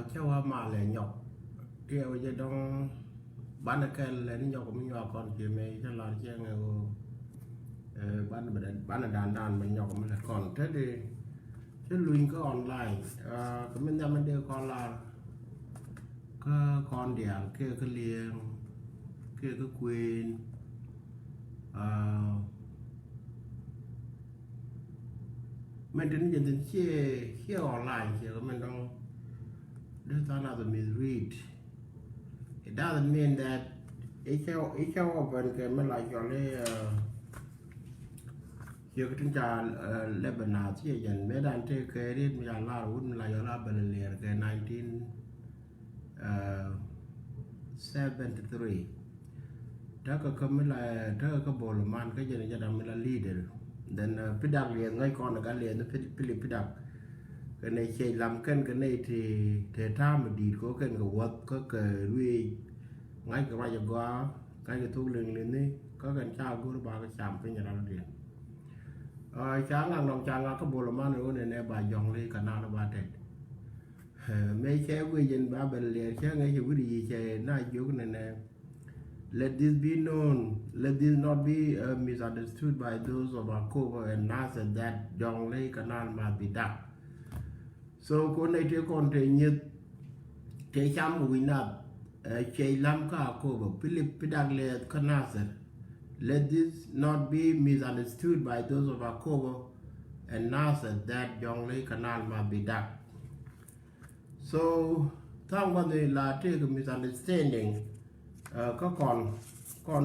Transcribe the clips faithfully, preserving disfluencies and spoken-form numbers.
Cä wä malɛ nyɔk. Tiɛ wä jɛ dɔŋ banɛ kɛl lɛ ni nyɔk mi nyuak kɔn kiɛ mɛ cä lar cɛ ŋɛ wä. Banɛ bɛ banɛ dan dan mɛ nyɔk mi lɛ kɔn te di. Cä luny kä online. Kɛ mi nhiam mi dee kɔn lar kä kɔn diaal kiɛ kä liɛŋ kiɛ kä kueen. Mɛn tin jɛ tin ciɛ ciɛ online ciɛ kɛ mɛn dɔŋ. This another misread. It doesn't mean that i̱ cɛ i̱ cɛ wä ben kɛ mɛ la cɔl i̱ ciɛ kɛ tin ca lɛbɛ naath ciɛ jɛn mɛ dan tëë kɛ riet mi ca lar wut mi la cɔl a ben liɛr kɛ nineteen seventy three. Täkä kä mi la täkä kä bol man kä jɛn jɛ dam mi la leader. Then Pidak liɛth ŋäc kɔn kä liɛth ni Philip Pidak. Kɛ nɛ ciec lam kɛn kɛ nɛ ti te ta̱a̱ mi di̱i̱t kɛ kɛn kɛ wäth kä kɛ ruëëc. Ŋa̱c kɛ ruac agɔaa ŋa̱c kɛ thok liŋ liŋ ni kä kɛn ca go̱r ba kɛ cam piny ral diɛn. Ca ŋak nɔm ca ŋak kä bol man ɣöö nɛ nɛ ba jɔŋ li kɛ naan ba tɛt. Mëë cɛ guic in ba bɛl liɛɛr cä ŋäc cɛ wi̱ri yic cɛ na jiök nɛnɛ. Let this be known, let this not be misunderstood by those of Akobo and Nasir that Jonglei Canal must be dug. So kɔn nɛy tëë kɔn tëë nyieth tëë cam kɛ wi̱c nath cɛ lam kä Akobo Philip Pidak Liɛth kä Nasir. Let this not be misunderstood by those of Akobo and Nasir that Jonglei Canal must be dug. So tha̱a̱ŋ gua̱n ni la tëëkɛ misunderstanding kä kɔn kɔn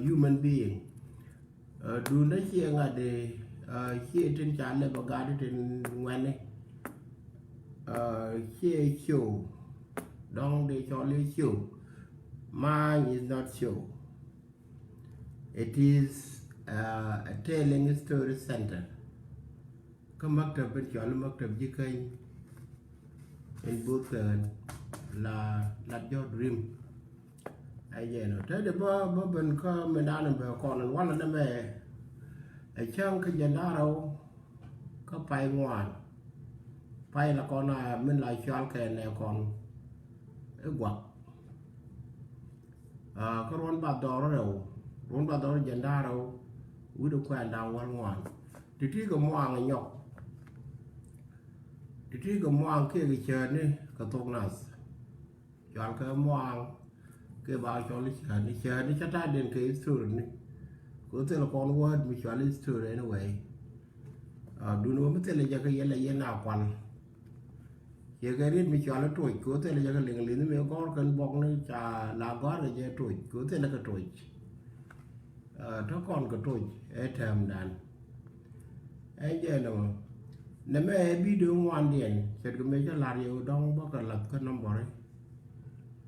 human being. Duundä ciɛ ŋa̱t di ciɛ tin ca lɛp a gat tin ŋuɛni ciɛ show. Dɔ̱ŋ di cɔl i̱ show. Mine is not show. It is a telling story center. Kä maktab in cɔal maktab ji̱ käny in both kään la lat jɔt rim. Ɛ jɛn ɔ te de bä bä ben kä mindan in bɛ kɔn in walɛ ni mɛ. Ɛ cäŋ kä jɛn da̱rɛw kä pay ŋuan. Pay la kɔn a min la cɔal kɛ nɛ kɔn i̱ guak. Kä ruɔ̱n ba dhɔr rɛw ruɔ̱n ba dhɔr jɛn da̱rɛw wi̱dɛ kuɛn da̱ŋ wäl ŋuan. Ti ti kɛ muaŋ nyɔk. Ti ti kɛ muaŋ kiɛ kɛ cäätni kɛ thok nath. Cɔal kɛ muaŋ kiɛ ba cɔl i̱ cäätni cäätni ca ta̱a̱ den kɛ history ni. Kɛ thil kɔn word mi cɔal history anyway. Duni wä mi thil jɛ kɛ yɛl a yɛn a kual. Ciɛ kɛ riet mi cɔal i̱ toc kɛ wä thil jɛ kɛ liŋ li̱nh mi gɔr kɛn buɔk ni ca la gɔr kɛ jɛ toc kɛ wä thil kɛ toc. Te kɔn kɛ toc ɛ tɛmdan. Ɛ jɛ nɔmɔ nɛmɛ ɛ bidio ŋuandiɛn ce̱tkɛ mëë cä la̱r yɛ wä dɔ̱ŋ bä kɛ lath kä nɔmbɔri.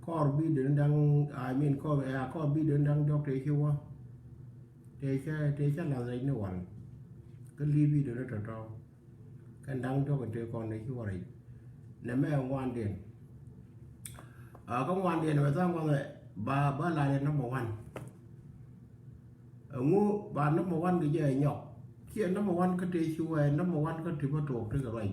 Kɔr bidio ni da̱ŋ I mean kɔr ɛ kɔr bidio ni da̱ŋ diɔ̱k tëë ci wä. Tëë cä tëë cä lath rɛc ni wal. Kä li̱i̱ bidio ni tɔ̱tɔ̱. Kɛn da̱ŋ diɔ̱k in tëë kɔn tëë ci wä rɛc. Nɛmɛ ɛ ŋuandiɛn. Kä ŋuandiɛn mɛ tha̱a̱ŋ kɔn ba ba la̱r yɛ number one. Ɛŋu ba number one kɛ jɛ ɛ nyɔk. Kiɛ number one kä tëë ci wä ɛ number one kä ti bä tuɔɔk ti kɛ ruac.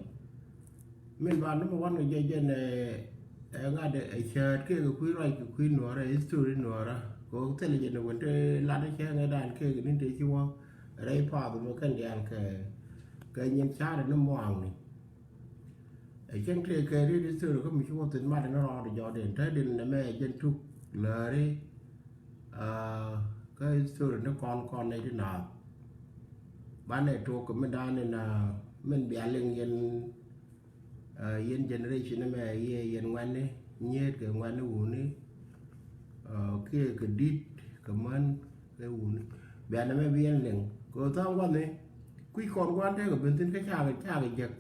Min ba number one kɛ jɛ jɛn ɛ ŋa̱t ɛ cäät kiɛ kɛ kui̱ ruac kɛ kui̱ nuɔ̱ɔ̱rä history nuɔ̱ɔ̱rä. Kɛ wä thilɛ jɛ ni wen te lat ɛ cäŋ ɛ dan kiɛ kɛ ni̱n tëë ci wä. Rɛy path mɔ kɛn diaal kɛ kɛ nyin ca̱rɛ ni muaŋni. Ɛ cäŋ tëë kɛ riet history kä mi ci wä thi̱n mat ni rɔɔd jɔɔd in te din nɛmɛ ɛ jɛn tuk lääri. Kä history ni kɔn kɔn nɛy ti naath. Banɛ tok kɛ mi dan in min bia liŋ yɛn yɛn generation ni mɛ yɛ yɛn ŋuɛni nyiet kɛ ŋuɛni wuni. Kiɛ kɛ dit kɛ män kɛ wuni. Bia nɛmɛ bi yɛn liŋ kɛ tha̱a̱ŋ gua̱ni. Kui̱ kɔn gua̱n tekɛ ben thi̱n kä cakɛ cakɛ jek.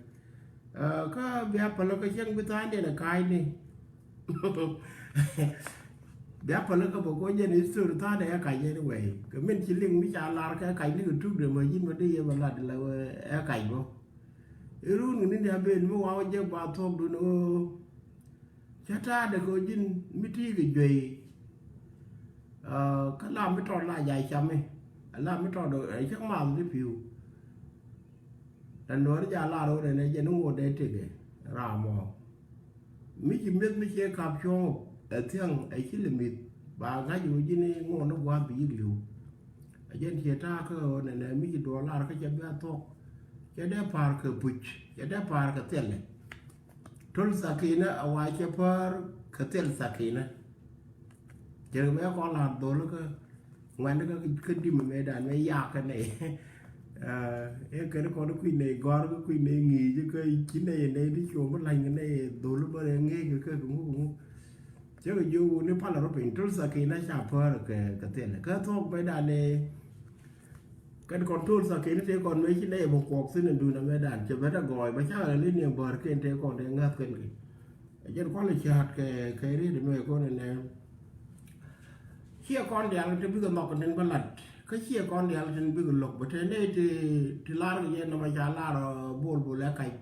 Kä bia päl kä cäŋ bi tha̱a̱ŋdiɛn ɛ ka̱a̱cni. Bia päl kä bä koc jɛn history tha̱a̱ŋdiɛn ɛ ka̱c anyway kɛ min ci liŋ mi ca lar kɛ ka̱cni kɛ tukdɛ mä ji̱n mä dee yɛ bä lat la ɛ ka̱c bä. Irun kɛ ni̱n diaal ben mi waw jɛ ba thuɔ̱kdun ɣöö cä ta̱a̱dɛ kɛ ji̱n mi ti̱i̱ kɛ juey. Kä lam mi tɔt la jay cami a lam mi tɔt ɛ cäk math ni pi̱u. Tɛ nuɔ̱ɔ̱ri jɛ a lar ɣöö rɛn ɛ jɛ ni ŋot dee tëkɛ ram ɔ. Mi ci mi̱eth mi ciɛ kap cuɔ̱ŋ ɛ thiäŋ ɛ ci lɛ mi̱th ba ŋa̱c ɣöö ji̱n i̱ ŋuɔ̱n ni gua̱a̱th bi yi̱k li̱w. Ɛ jɛn ciɛ ta̱a̱ kä ɣöö nɛnɛ mi ci duɔɔr lar kä cɛ bia thuɔ̱k. Cɛ dee pa̱a̱r kɛ puc, cɛ dee pa̱a̱r kɛ thilɛ. Töl thakinä a wa cɛ päär kɛ thil thakinä. Cɛ mɛ kɔn la̱r dhol kä ŋuɛ̈ni kä kä di̱m mɛ dan mɛ yak kä nɛy. Ɛ kɛn kɔn kui̱ nɛy gɔ̱r kä kui̱ nɛy ŋi̱i̱c kä ci nɛy nɛy ti cuɔ̱m mi la̱ny kä nɛy dhol bä rɛ ŋi̱i̱c kä kä ŋuk ŋuk. Cä kɛ jiök wuni palä rɔ piny töl thakinä ca päär kɛ kɛ thilɛ kä thuɔ̱k mɛ dan nɛy. Kɛn kɔn töl thakinä tëë kɔn mɛ ci nɛy bä kuɔk thi̱n in duundä mɛ dan cɛ bɛ tɛ gɔɔy bä ca kɛ lɛ li̱n ni bäär kɛn tëë kɔn tëë ŋäth kɛn kɛ. Ɛ jɛn kualɛ ca̱a̱t kɛ kɛ riet mɛ kɔn nɛ. Ciɛ kɔn diaal tin bikɛ nhɔk tin bä lat kä ciɛ kɔn diaal tin bikɛ lo̱k bä te nɛy ti ti lar kɛ jɛ nɔmɔ ca lar bol bol ɛ kac.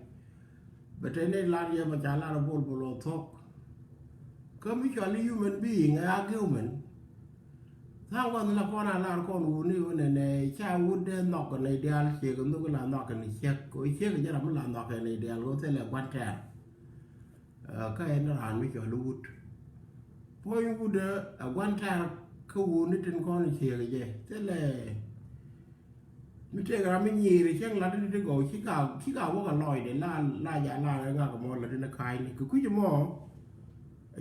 Bä te nɛy lar jɛ mɔ ca lar bol bol ɔ thuɔ̱k. Kä mi cɔal i̱ human being ɛ argument. Tha̱a̱ŋ kɔn la kɔn a lar kɔn wuni wuni nɛ ca wut dee nhɔk kɛ nɛy diaal ciɛ kɛ nhɔk la nhɔk kɛ ni ciek kɛ ciek kɛ jɛ ram mi la nhɔk kɛ nɛy diaal kɛ thilɛ gua̱n tɛɛr. Kä ɛn raan mi cɔl i̱ wut puɔ̱ny wut ɛ gua̱n tɛ̈r kä wuni tin kɔn ciek jɛ thilɛ. Mi tëëk ram mi nyiir cäŋ lat ti ti gɔw ci ka ci ka wäk a lɔcdɛ la la ja la ŋak mɔ la tin ka̱a̱cni kɛ kui̱c mɔ.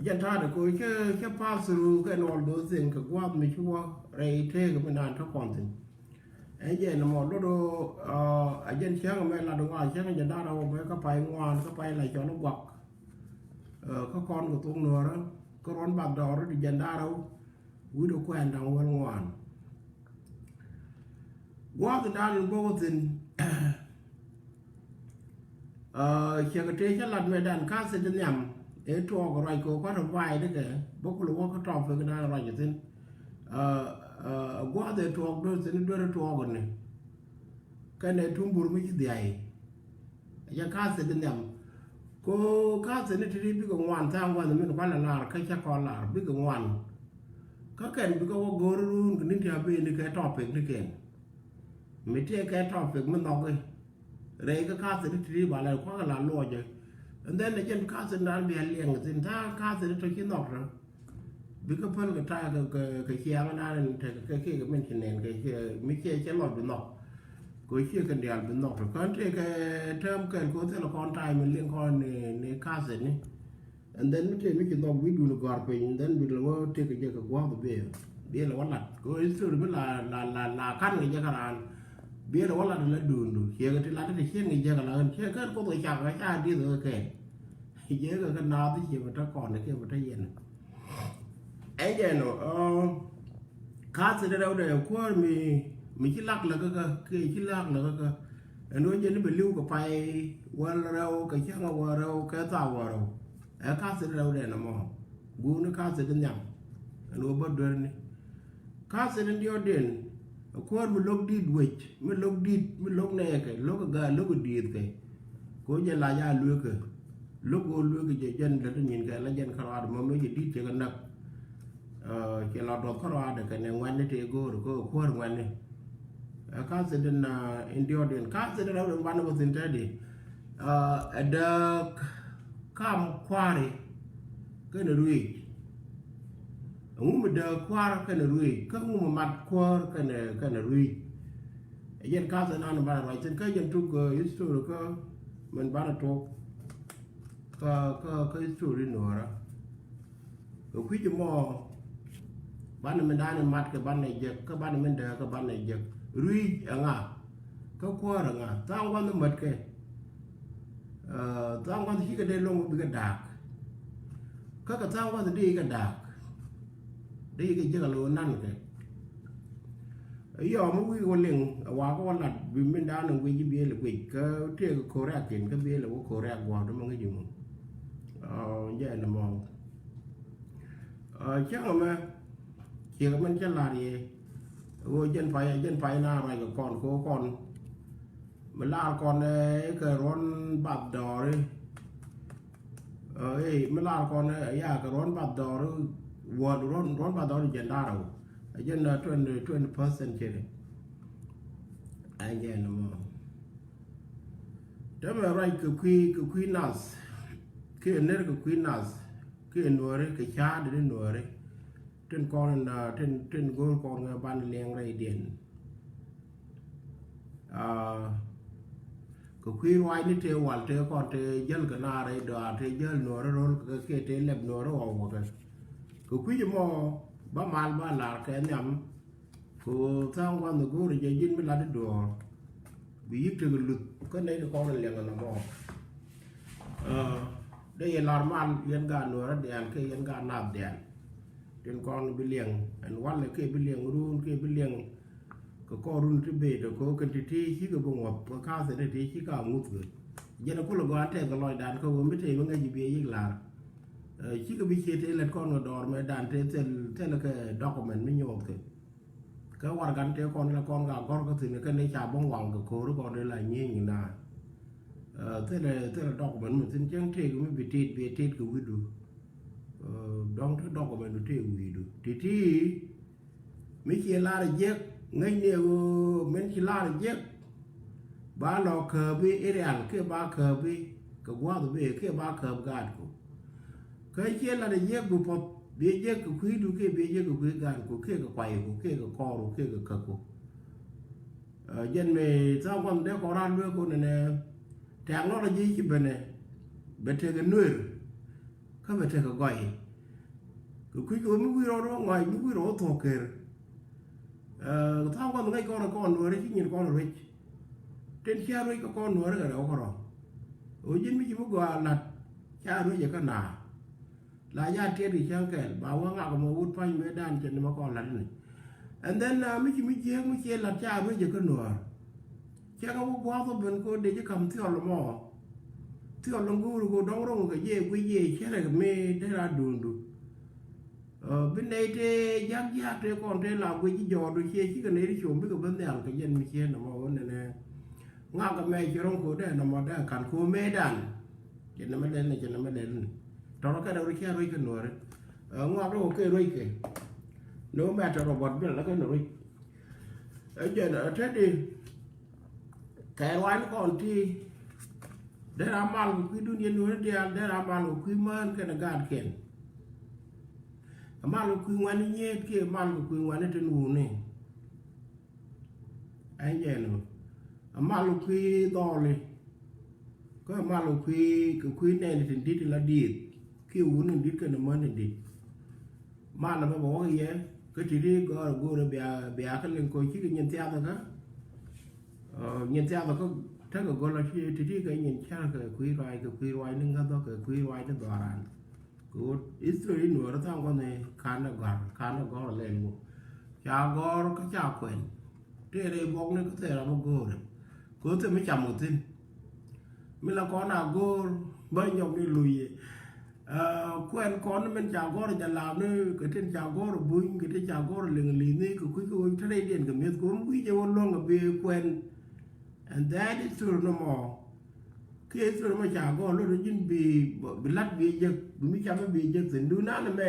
Jɛn ta̱a̱dɛ ko̱ cä cä pass through kɛn all those things kɛ gua̱a̱th mi ci wä rɛy tëëk mi naan tä kɔn thi̱n. Ɛn jɛ nɔmɔ lot ɣöö a jɛn cäŋ mɛ lat ŋɔak cäŋ jɛ da̱r ɣöö mɛ kä pay ŋuan kä pay la cɔl i̱ guak. Kä kɔn kɛ thok nuɔ̱ɔ̱rä kä ruɔ̱n bath dɔɔr di jɛn da̱r ɣöö wi̱cdɛ kuɛn da̱ŋ wäl ŋuan. Gua̱a̱th in da̱a̱n in bok thi̱n. Ciɛ kɛ tëë cä lat mɛ dan ka̱th in di nhiam ëë tuɔɔk ruac kɛ kɔn in vay di kɛ bä kulɛ wä kä tɔp pek in da̱a̱n ruac thi̱n. Gua̱a̱th ëë tuɔɔk duer thi̱n duer tuɔɔk in ni kɛn ëë tumbur mi ci dhiay. Ɛ jɛ ka̱th in di nhiam ko ka̱th in ni ti di bikɛ ŋuan tha̱a̱ŋ gua̱th in min kualɛ lar kä cä kɔn lar bikɛ ŋuan. Kä kɛn bikɛ wä go̱o̱r ruun kɛ ni ti a ben ni kɛ tɔp pek ni kɛn. Mi tëë kɛ topic mi nhɔki rɛy kä ka̱thin ti ti ba lɛ kua̱kä la luɔcɛ. And then ɛ jɛn ka̱thin dan bia liɛŋ thin ta̱a̱ ka̱thin tɔ ci nhɔk rɛ. Bikɛ päl kɛ ta̱a̱ kɛ kɛ ciaŋ dan in tekɛ kɛ kɛ kɛ min ci nɛn kɛ mi ciɛ cɛ lɔc bi nhɔk. Kɛ ciɛ kɛ diaal bi nhɔk rɛ kɔn tëë kɛ term kɛl kɛ thil kɔn ta̱a̱ mi liŋ kɔn ni ka̱thin ni. And then mi tëë mi ci nhɔk wi̱cdun gɔ̱a̱r piny, and then bi lɛ wä tëk jɛ kɛ gua̱a̱th biɛ biɛ lɛ wä lat kɛ ɣöö history mi la la la la ka̱n kɛ jɛ kɛ raan. Biɛ lɛ wä lat la duundu ciɛ kɛ ti lat ti cieŋ kɛ jɛ kɛ la ɣän ciɛ kɛn Kuoth kɛ cak kɛ ca dieth kɛ kɛn. Jɛ kɛ kɛ naath ciɛ bɛ te kɔn kiɛ bɛ te yɛn. Ɛn jɛ nɔ. Ka̱th in rɛwdɛ kuäär mi mi ci lak lɛ kä kä kiɛ ci lak lɛ kä kä. Ɛn ɣöö jɛn i̱ bɛ li̱w kɛ pay wäl rɛw kɛ cäŋ wäl rɛw kɛ thaw wäl rɛw. Ɛ ka̱th in rɛwdɛ nɔmɔ guuni ka̱th in nhiam. Ɛn ɣöö bä duerni ka̱th in diɔ̱ɔ̱kdiɛn. Ɛ kuäär mi lo̱k di̱t wec mi lo̱k di̱t mi lo̱k nɛɛkɛ lo̱k ɛ ga̱a̱ lo̱k ɛ di̱i̱tkɛ. Kɛ ɣöö jɛ lac a lueekä lo̱k ɣöö lueekä jɛ jɛn lät nyinkɛ la jɛn kärɔaadɛ mɔ mëë jɛ di̱t cɛ kɛ näk. Cɛ la duɔth kärɔaadɛ kɛnɛ ŋuɛ̈tni tëë go̱o̱r kä kuäär ŋuɛ̈tni. Ɛ ka̱th in in diɔ̱ɔ̱kdiɛn ka̱th in rɛw in banɛ bä thi̱n tɛ̈di. Ɛ dääk kam kua̱ri kɛnɛ ruëëc. Ɛŋu mi dääk kua̱r kɛnɛ ruëëc kä ɛŋu mi mat kuäär kɛnɛ kɛnɛ ruëëc. Ɛ jɛn ka̱th in an in banɛ ruac thi̱n kä jɛn tuk history kä min banɛ tok. Kä kä kä history nuɔɔrä. Kɛ kui̱c mɔ banɛ min da̱a̱n in mat kɛ banɛ jek kä banɛ min dääk kɛ banɛ jek. Rui̱c ɛŋa kä kuäär ɛŋa tha̱a̱ŋ gua̱th in mät kɛ. Tha̱a̱ŋ gua̱th cikɛ dee lo̱ŋ bikɛ da̱a̱k. Kä kɛ tha̱a̱ŋ gua̱th dee kɛ da̱a̱k. Dee kɛ jek a lo̱o̱ nan kɛ. Yɔ mi wi̱i̱ wä liŋ ɛ wakä wä lat bi min da̱a̱n in guic ji̱ biëël ɛ guic kä tëëk ko̱rɛk in kä biëël ɛ wä ko̱rɛk guɔ̱ɔ̱r dämɛ ŋäc iŋu. Jɛ ɛn ɛmɔ. Cäŋ ɛmɛ ciek ɛmɛn cä la̱r yɛ ɣöö jɛn pay jɛn pay na ruac kɛ kɔn kɛ ɣöö kɔn. Mi laar kɔn ɛ kɛ ruɔ̱n bath dɔɔri. Ɛ mi laar kɔn ɛ ya kɛ ruɔ̱n bath dɔɔri. Wuɔ̱t ruɔ̱n ruɔ̱n bath dɔɔri jɛn da̱rɛ wä ɛ jɛn twenty twenty percent cɛ. Ɛn jɛ ni mɔ. Täämɛ ruac kɛ kui̱ kɛ kui̱ nath. Kiɛ ner kɛ kui̱ nath kiɛ nuɔri kɛ ca̱a̱t ni nuɔri. Tin kɔn na tin tin go̱o̱r kɔn kɛ ban liɛŋ rɛydiɛn. Kɛ kui̱ ruacni tëë wal tëë kɔn tëë jäl kɛ naar rɛy dɔaar tëë jäl nuɔri ro̱l kɛ kiɛ tëë lɛp nuɔri ɣɔw kɛ kɛ kui̱c mɔ ba mal ba lar kɛ nhiam. Kɛ ɣöö tha̱a̱ŋ gua̱nh go̱o̱ri jɛ ji̱n mi lat i̱ duɔ̱ɔ̱r bi yi̱k tekɛ luth kä nɛy ti kɔn in liɛŋ ɛn ɛmɔ. Dee yɛ lar mal yɛn gaat nuɔɔrä diaal kiɛ yɛn gaat naath diaal. Tin kɔn bi liɛŋ ɛn walɛ kiɛ bi liɛŋ run kiɛ bi liɛŋ kɛ kɔn run ti bee tɛ ko̱o̱k kɛn ti ti cikɛ bi ŋuɔth kɛ ka̱a̱th ɛn ti cikɛ a ŋuth kɛ. Jɛn ɛ kulɛ gɔaa tɛth kɛ lɔcdan kä ɣöö mi tëë bi ŋäc ji̱ bi yik lar. Cikɛ bi cie tëë lät kɔn kɛ dɔɔr mɛ dan tëë thil thil kɛ document mi nyuɔth kɛ. Kä warɛgan tëë kɔn la kɔn ka gɔr kä thi̱n kä ni ca bäŋ waŋ kɛ ko̱ri kɔn ri la nyieny na. Thilɛ thilɛ document mi thi̱n cäŋ tëëk mi bi tit bi tit kɛ wi̱du. Dɔ̱ŋ ti document du tëëk wi̱du ti̱ti̱. Mi ci lar jiäk ŋäcni ɣöö min ci lar jiäk. Ba lɔ kääpi irial kiɛ ba kääpi kɛ gua̱a̱th bi kiɛ ba kääp gaatku. Kä ciɛ lat ɛ jiäk bi puɔth bi jiäk kɛ kui̱du kiɛ bi jiäk kɛ kui̱ gaatku kiɛ kɛ kuayku kiɛ kɛ kɔɔru kiɛ kɛ käkku. Jɛn mi tha̱a̱ŋ gua̱n dee kɔn ran lueek kun ɛnɛ. Technology ci benɛ bɛ tekɛ nuer. Kä bɛ tekɛ gɔy kɛ kui̱ kɛ mi wi̱i̱ rɔɔd wä ŋɔac mi wi̱i̱ rɔɔd wä thuɔ̱k ker. Tha̱a̱ŋ gua̱n ŋäc kɔn kɔn nuɛri ci nyin kɔn ruec. Tin cia ruec kä kɔn nuɛri kɛ rɛw kärɔ̱. Ɣöö ji̱n mi ci mi gɔaa la̱t ca ruec ɛ kä naar. La ja tiɛt kɛ cäŋ kɛl ba wä ŋak mɔ wut pa̱ny mëë dan cɛ ni mɛ kɔn la̱t ni. And then mi ci mi jiääk mi ciɛ la̱t ca ruec ɛ kä nuäär. Cɛ ŋa wä gua̱a̱th wä ben ko dee ji̱ ka̱m thiɔl mɔ. Thiɔl in go̱o̱ri ko dɔ̱ŋ ro̱ŋ kɛ jiɛ guic jiɛ cärɛ mi dee ra duundu. Bi nɛy tëë jak jiaak tëë kɔn tëë la guic ji̱ jɔɔdu ciɛ cikɛ nɛy ti com bikɛ ben nhial kɛ jɛn mi ciɛ nɔmɔ wä nɛnɛ. Ŋak kɛ mɛ ci ro̱ŋ ko dee nɔmɔ dee ka̱n ko mëë dan. Cɛ nɛmɛ lɛl ni cɛ nɛmɛ lɛl ni. Tɔrɔ kɛ rɛw ri ciɛ ruec kɛ nuɔri. Ŋuak dee wä kɛ ruec kɛ. Ni wä mɛ tɔrɔ buɔt bil la kɛ ni ruec. Ɛ jɛn ɛ te di. Kɛ ruany kɔn ti. Dee ra mal kɛ kui̱ dun yɛn nuɔri diaal dee ra mal kɛ kui̱ mään kɛn ɛ gaatkiɛn. Ɛ mal kɛ kui̱ ŋuani nyiet kiɛ mal kɛ kui̱ ŋuani tin wuni. Ɛn jɛn ɔ a mal kui̱ dhɔɔli. Kä a mal kui̱ kɛ kui̱ nɛn tin dit la dieth kiɛ wun in dit kɛn män in dit. Mal ɛmɛ bɛ wä yɛ kä ti̱ti̱ gɔɔr a go̱o̱rɛ bia bia kä liŋ koc cikɛ nyin thiathä kä. Nyin thiathä kä tekɛ gɔl a ti̱ti̱ kɛ nyin cär kɛ kui̱ ruac kɛ kui̱ ruac ni ŋäthä kɛ kui̱ ruac ni dhɔran. Kɛ ɣöö history nuɔɔri tha̱a̱ŋ gua̱n ni ka̱n ɛ gɔ̱r ka̱n ɛ gɔ̱r lɛl ŋu. Ca gɔ̱r kä ca kuɛn. Tëë rɛy buɔkni kä thɛɛr amä go̱o̱rɛ. Kɛ ɣöö thil mi cam kɛ thi̱n. Mi la kɔn a go̱o̱r bä nyɔk ni luc yɛ. Kuɛn kɔn min ca gɔ̱r jɛ laapni kɛ tin ca gɔ̱r buny kɛ tin ca gɔ̱r liŋ li̱thni kɛ kui̱ kɛ ɣöö te rɛydiɛn kɛ mi̱eth kɛ ɣöö mi wi̱i̱ jɛ wä luäŋ kɛ bi kuɛn. And that is true no more. Kiɛ thil mɔ ca gɔɔr lot ji̱n bi bi lat bi jek bi mi cam bi jek thin du nan mɛ.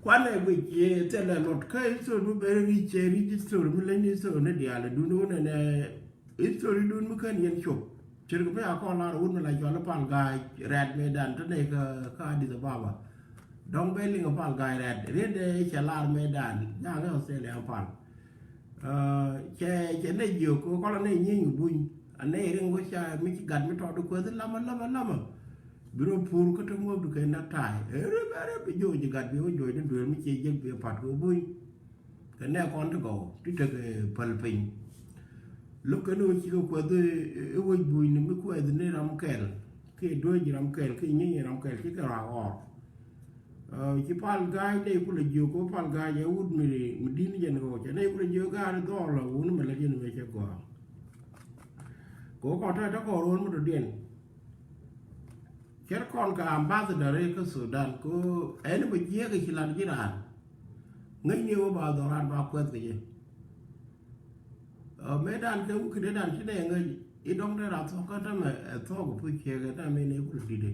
Kuanɛ guic yɛ thilɛ lot kä history mi ben ric cɛ ric history mi leny history ni diaal dun wun ɛnɛ history dun mi kän yɛn cop. Cir kɛ mi a kɔn lar wun mi la cɔl pal ga̱a̱c rɛt mi dan te nɛ kä kä Addis Ababa. Dɔŋ ben liŋ pal ga̱a̱c rɛt riet dee cɛ lar mi dan nyaŋ Australia pal. Cɛ cɛ nɛ jiök kɛ kɔlɔ nɛ nyieeny kɛ buny a nɛ riŋ wä ca mi ci gat mi tɔt kueth lamä lamä lamä. Bi rɔ pur kä te ŋuɔ̱p di kɛ nak ta̱a̱y ɛ rep ɛ rep bi joc ji̱ gat bi wä joc ni dueer mi ciɛ jek bi pat kɛ buny. Kɛ nɛ kɔn ti gɔw ti tek päl piny. Lo̱k kɛn wä ci kɛ kueth i̱ wec buny ni mi kueth ni ram kɛl kiɛ duec ram kɛl kiɛ nyieeny ram kɛl ci kɛ rak ɣɔr. Ci pal ga̱a̱c nɛy kulɛ jiök kɛ pal ga̱a̱c ɛ wut mi mi di̱n jɛn kɛ wä cɛ nɛy kulɛ jiök ga̱a̱c dhɔɔl ɛ wun mi lät yɛn wee cɛ gɔaa. Kɛ wä kɔn tɛt tɛ kɔn ruɔ̱n mi dɔ̱diɛn. Cɛr kɔn kɛ ambassador ɛ kä Sudan kɛ wä ɛn mi jiɛk ɛ ci lat ji̱ raan. Ŋäcni wä ba dhɔran ba kuɛth kɛ jɛ. Mëë dan kɛ wä kɛ dee dan ci nɛ ŋäc i̱ dɔ̱ŋ dee ra thuɔ̱k kä tämɛ ɛ thuɔ̱k ɛ puc ciek ɛ tämɛ ni kulɛ di̱t ɛ.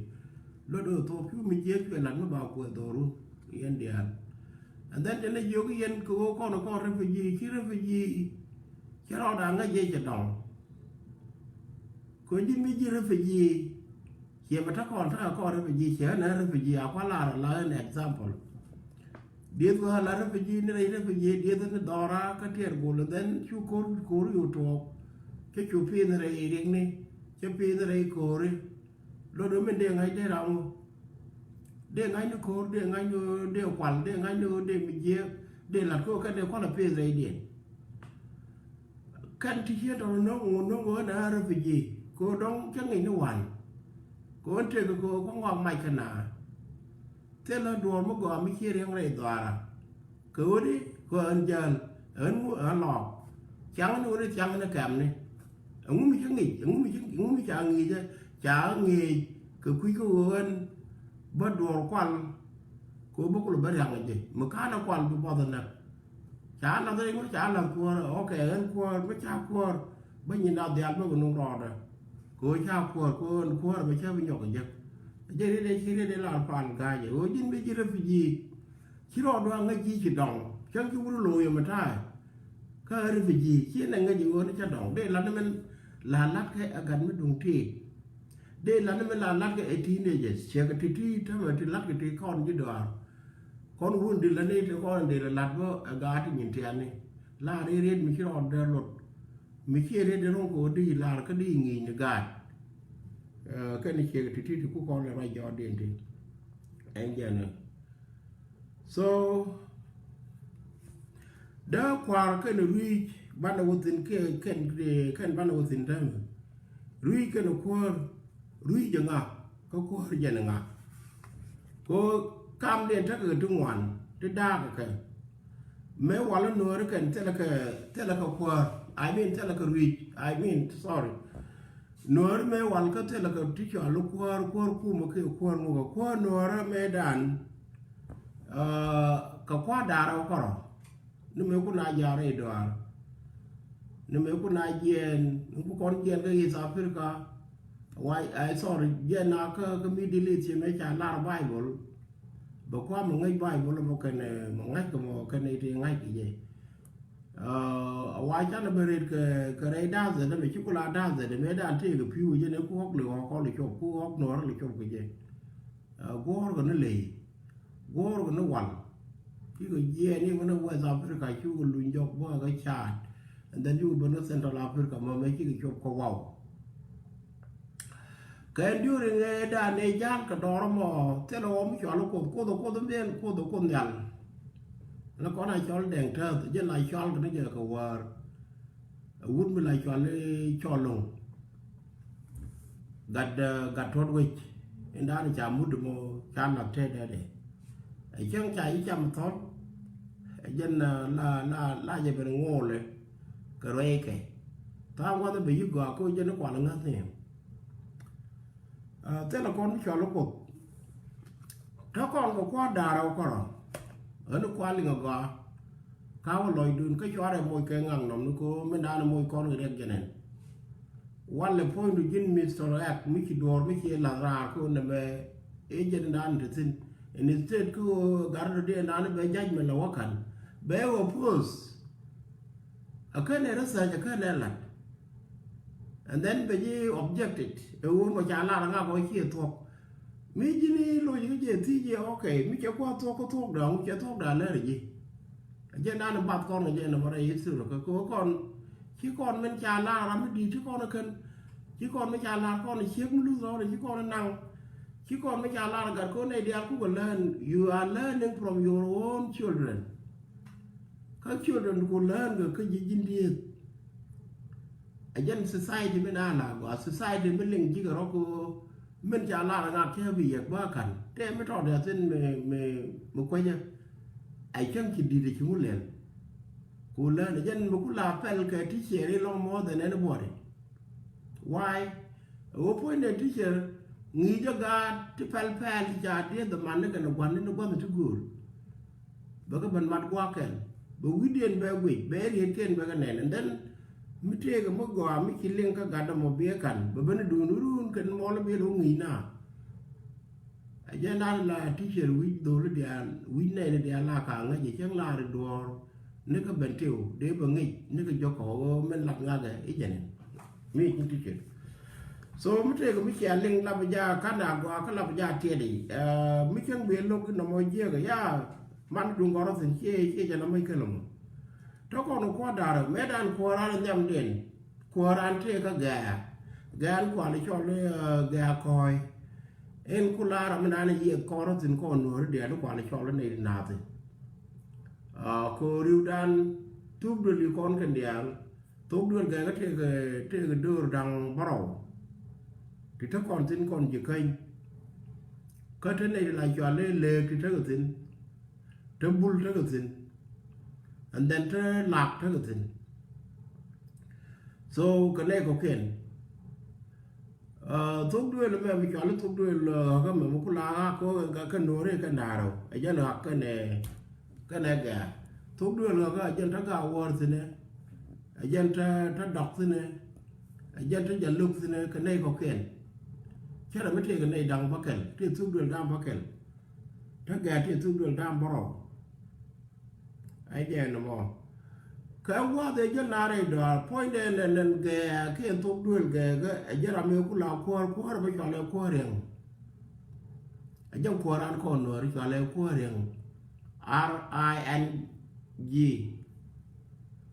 Lot ɛ thuɔ̱k cu mi jiɛk cuɛ lat mi ba kuɛ dhɔru yɛn diaal. And then cɛ nɛ jiök yɛn kɛ wä kɔn kɔn refugee ci refugee. Cɛ rɔɔdan ŋäc jɛ cɛ dɔŋ. Kɛ ji̱ mi ji̱ refugee. Ciɛ mɛ ta̱ kɔn ta̱ kɔn refugee, ciɛ ɣän ɛ refugee, a kua lar a la ɣän example. Dieth wä la refugee ni rɛy refugee, dieth ni dhɔra kä tiɛɛr gol, and then cu ko̱r ko̱r yo̱ tuɔɔk. Cä cu pi̱th rɛy riɛkni, cä pi̱th rɛy ko̱ri. Lot wä min dee ŋa̱c dee ram wä. Dee ŋa̱c ni ko̱r, dee ŋa̱c ni dee kual, dee ŋa̱c ni dee mi jiɛɛk, dee lat ko̱r kɛn dee kual a pi̱th rɛydiɛn. Kɛn ti ciɛ tɔn no̱ŋ ŋun no̱ŋ ɣän a refugee, kɛ ɣöö dɔ̱ŋ cä ŋi̱c ni wan. Kɛ ɣöö tekɛ kɛ ɣöö kɔŋ ɣɔak mac kɛ na. Thilɛ duɔ̱ɔ̱r mi gɔaa mi ciɛ riɛŋ rɛy dhɔaara. Kɛ ɣöö di kɛ ɣöö ɛn jäl, ɛn ŋu ɛn lɔɔk. Ciaŋ ni ɣöö di ciaŋ ni kɛmni. Ɛŋu mi cä ŋi̱c, ɛŋu mi cä, ɛŋu mi ca ŋi̱i̱cä, ca ŋi̱i̱c kɛ kui̱ kä ɣöö ɛn bä duɔ̱ɔ̱r kual. Kɛ ɣöö bä kulɛ bä riaŋ ji̱ mi ka̱n ɛ kual bi buɔth ɛ näk. Ca lath rɛy ŋuɔ̱t ca lath kuäär, ok, ɛn kuäär, bä ca kuäär, bä nyin da̱th diaal bä bi nuŋ rɔɔdɛ. Kɛ ɣöö ca kuäär, kɛ ɣöö ɛn kuäär bɛ cä bi nyɔk kɛ jek. Jɛ riet ɛ ci riet ɛ lar pal ga̱a̱c ɛ ɣöö ji̱n bi ji̱ refugee. Ci rɔɔdu a ŋäc ji̱ ci dɔŋ, cäŋ ci wut lo̱o̱ yɛ mɛ ta̱a̱. Kä refugee, ci nɛ ŋäc ɛ ɣöö ni cä dɔŋ. Dee lat ni mɛn la latkɛ ɛ gat mi duŋ tiit. Dee lat ni mɛn la latkɛ ɛ teenagers, ciɛ kɛ ti ti tämɛ ti latkɛ ti kɔn ji̱ dɔaar. Kɔn wun di la ni ti kɔn di la lat bä ɛ gaat ti nyin tiani. Lar i̱ riet mi ci rɔɔd dee lot. Mi ci riet di ro̱ŋ kɛ wä di lar kä di ŋi̱i̱c ni gaat. Ɛ, kɛn ciek ti ti ti ku kɔn lɛ ruac jɔɔd din ti. Ɛn jɛn ɛ. So, dee kua̱r kɛn rui̱c banɛ wä thi̱n kɛ, kɛn, kɛn banɛ wä thi̱n täämɛ. Rui̱c kɛn kuäär, rui̱c jɛ ŋa, kä kuäär jɛn ŋa. Ko kamdiɛn tekɛ ti ŋuan, ti da̱a̱k kɛ. Mëë wal nuɔɔri kɛn thilɛ kɛ, thilɛ kɛ kuäär. I mean, thilɛ kɛ rui̱c. I mean, sorry. Nuɔɔri mëë wal kä thilɛ kɛ ti cɔal kuäär, kuäär kumɛ kiɛ kuäär ŋukɛ. Kuäär nuɔɔri mëë dan, ah, kɛ kua̱r da̱rɛ wä kɔrɔ. Ni mëë kun a ja̱a̱r rɛy dɔaar. Ni mëë kun a jiɛɛn, ni ku kɔn jiɛɛn kä East Africa. Why, I sorry, jiɛɛn a kä, kä Middle East, mëë ca lar Bible. Bɛ kua̱r mɛ ŋäc Bible mɔ kɛn, mɛ ŋa̱c kɛ mɔ kɛn iti ŋa̱c kɛ jɛ. Ah, a wa canɛ bɛ ret kɛ, kɛ rɛy da̱a̱th dhɛt mɛ ci ku la da̱a̱th dhɛt mɛ dan tëëkɛ pi̱u jɛ ni ku ɣɔk li ɣɔk kɔn li cop, ku ɣɔk nuɔɔr li cop kɛ jɛ. Ah, guɔ̱ɔ̱r kɛ ni ley. Guɔ̱ɔ̱r kɛ ni wal. Cikɛ jiɛɛn i̱ wä ni West Africa, cukɛ luny jɔk bä kɛ caat. And then cukɛ ben ni Central Africa mɔ mɛ cikɛ cop kɛ waw. Kɛ during ɛ dan ɛ ja̱l kɛ dɔɔr mɔ, thilɛ wä mi cɔal Kuoth, Kuoth, Kuoth mi ben, Kuoth, Kuoth nhial. Ni kɔn a cɔl Dɛŋ Tääth, jɛ la cɔal kɛ ni jɛ kɛ wäär. Ɛ wut mi la cɔal i̱ Cɔl Lo̱ŋ. Gat, eh, gat tuɔt wec. Indan ca mut mɔ ca lak te dee dee. Ɛ cäŋ ca i̱ cam thɔl. Ɛ jɛn, eh, la, la, la jɛ ben ŋoolɛ kɛ ruɛy kɛ. Tha̱a̱ŋ gua̱th bɛ yi̱ gɔaa kä jɛn i̱ kual ŋäth ni. Ah, thilɛ kɔn mi cɔl i̱ Kuoth. Te kɔn kɛ kua̱r da̱a̱r ɛ wä kɔrɔ. Ɣän i̱ kual liŋ ɛ gɔaa. Ka wä lɔcdun kä cuarɛ moc kɛ ŋaknɔm ni ko mindan moc kɔn kɛ riɛk jɛnɛn. Walɛ puɔ̱nydu ji̱n Mister X mi ci duɔ̱ɔ̱r mi ci lath raar kä nɛmɛ agent dan ti thi̱n. Instead kä ɣöö gat rɔ diɛn dan bɛ judgment lɛ wä ka̱n. Bɛ wä post. A känɛ research, a känɛ lat. And then bɛ ji̱ objected. Ɛ ɣöö mɔ ca lar ŋak ɔ ciɛ thuɔ̱k. Mi ji̱n i̱ loc kä jɛ thiec jɛ, okay, mi cɛ kua̱r thuɔ̱k kä thuɔ̱k da̱ŋ, cɛ thuɔ̱k da̱ŋ lär ji̱. Jɛ nan bath kɔn kɛ jɛ nɔmɔ rɛy history kɛ kɛ kɔn. Ci kɔn min ca lar ram mi di̱i̱t ci kɔn kɛn. Ci kɔn min ca lar kɔn ciek mi luth rɔɔdɛ ci kɔn naŋ. Ci kɔn min ca lar gat kɔn nɛy diaal kukɛ learn. You are learning from your own children. Kä children ku learn kɛ kä ji̱ ji̱n dieth. A jɛn society mi na la gɔaa, society mi liŋ ji̱ kɛ rɔ ko min ca lar ŋak cä bi yɛk bä ka̱n. Tɛ mi tɔt ya thin mi, mi, mi kuecä. A cäŋ ci di̱t a ci ŋu lɛl. Ku learn a jɛn mi ku la pɛl kɛ teacher i̱ lɔŋ more than anybody. Why? A wä puɔ̱ny dɛ teacher ŋi̱i̱c a gaat ti pɛl pɛl ti ca dieth a man ni kɛn a gua̱n ni ni gua̱n ti gööl. Bɛ kɛ ben mat gua̱a̱kɛn, bɛ wi̱cdiɛn bɛ guic, bɛ rietkiɛn bɛ kɛ nɛn. And then mi tëëkɛ mi gɔaa mi ci liŋ kä gat dämɔ biɛ ka̱n, bɛ ben duun run kɛn mɔl biɛl wä ŋi̱i̱c na. A jɛ na la teacher wi̱c dholi diaal, wi̱c nɛn diaal la ka ŋäc cieŋ la ri duɔɔr. Ni kä ben tiw dee bɛ ŋic ni kä jɔk kɔ ɣöö min lat ŋakɛ i̱ jɛn in. Mi i̱ cin teacher. So mi tëëkɛ mi cia liŋ lapɛ ja ka̱n a gɔaa kä lapɛ ja tiɛt i̱ mi cäŋ bi lo̱k nɔmɔ jiäkä ya man duŋ gɔrɔ thi̱n ciɛ ciɛ jɛ nɔmɔ i̱ kälä mɔ. Tɔ kɔn kuɔ̱r da̱rä mëë dan kuɔ̱r an nhiamdiɛn kuɔ̱r an tëëkä gɛ̈ɛ̈ gɛ̈ɛ̈ an kual i̱ cɔl i̱ gɛ̈ɛ̈ kɔ̱ɔ̱c. Ɛn ku la̱r ram mi naan i̱ yiëth kɔn rɔ thi̱n kɔn nuɔ̱ɔ̱ri diaal i̱ kual i̱ cɔl i̱ nɛy di naath i̱. Aa, ko̱o̱riw dan thuk duël i̱ kɔn kɛn diaal. Thuk duël gɛɛkä tëëkɛ tëëkɛ döör da̱ŋ bärɔw. Ti te kɔn thi̱n kɔn ji̱ käny. Kä te nɛy di la cual i̱ leek ti tekɛ thi̱n. Te bul tekɛ thi̱n. And then te lak tekɛ thi̱n. So kɛ nɛy kɔ̱kiɛn. Thuk duël mɛ mi cɔal i̱ thuk duël ɣäkä mɛ mi ku la ɣa̱k kä nuɔ̱ɔ̱ri kɛ na̱a̱rä ɛ jɛn ɣa̱k kɛnɛ kɛnɛ gɛ̈ɛ̈. Thuk duël ɣäkä ɛ jɛn te ga̱a̱ wäär thi̱nɛ. Ɛ jɛn te te dɔk thi̱nɛ. Ɛ jɛn te jɛ luk thi̱nɛ kɛ nɛy kɔ̱kiɛn. Cärɛ mi tëëkɛ nɛy da̱ŋ bäkɛl tëë thuk duël da̱ŋ bäkɛl. Te gɛ̈ɛ̈ tëë thuk duël da̱ŋ bärɔw. Ɛ jɛn ɛmɔ. Kɛ gua̱a̱th ɛ jɛ lar rɛy dɔaar puɔ̱nydɛ nɛn nɛn gɛɛ kiɛ thok duël gɛɛ kɛ ɛ jɛ ram ëë ku la kuäär kuäär bä cɔal ɛ kuäär riɛŋ. Ɛ jɛ kuäär an kɔn nuɔ̱ɔ̱r cɔal ɛ kuäär riɛŋ. R I N G.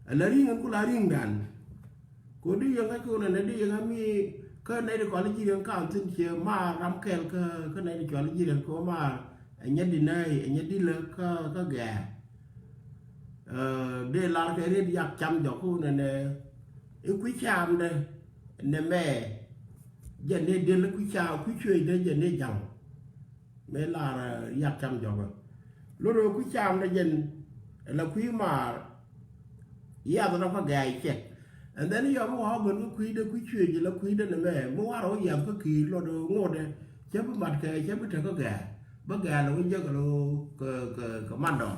Ɛ la ri̱ŋ ɛn ku la ri̱ŋdan. Kɛ di yɛn kä kɛ wunɛ nɛ di yɛn kä mi kä nɛy di kɔal ji̱ riɛŋ ka̱n thi̱n ciɛ maar ram kɛl kä kä nɛy di cɔal ji̱ riɛŋ kɛ maar. Ɛ nyɛ di nɛy ɛ nyɛ di lä kä kä gɛɛ. Dee lar kɛ riet yak cam jɔk ku nɛ nɛ i̱ kui̱ camdɛ nɛ mɛ. Jɛ ni del kui̱ cam kui̱ cuecdɛ jɛ ni jaŋ. Mëë lar yak cam jɔk. Lot rɛ kui̱ camdɛ jɛn la kui̱ maar. Yath rɔ kä gɛɛc cɛk. And then yɔ mi wa̱a̱ ben kä kui̱dɛ kui̱ cuec la kui̱dɛ nɛ mɛ mi warɛ wä yath kä ki̱i̱r lot ŋotdɛ. Cä bi mat kɛ cä bi tek kä gɛɛc bä gɛɛc lɛ wä jek kɛ kɛ kɛ mandɔɔr.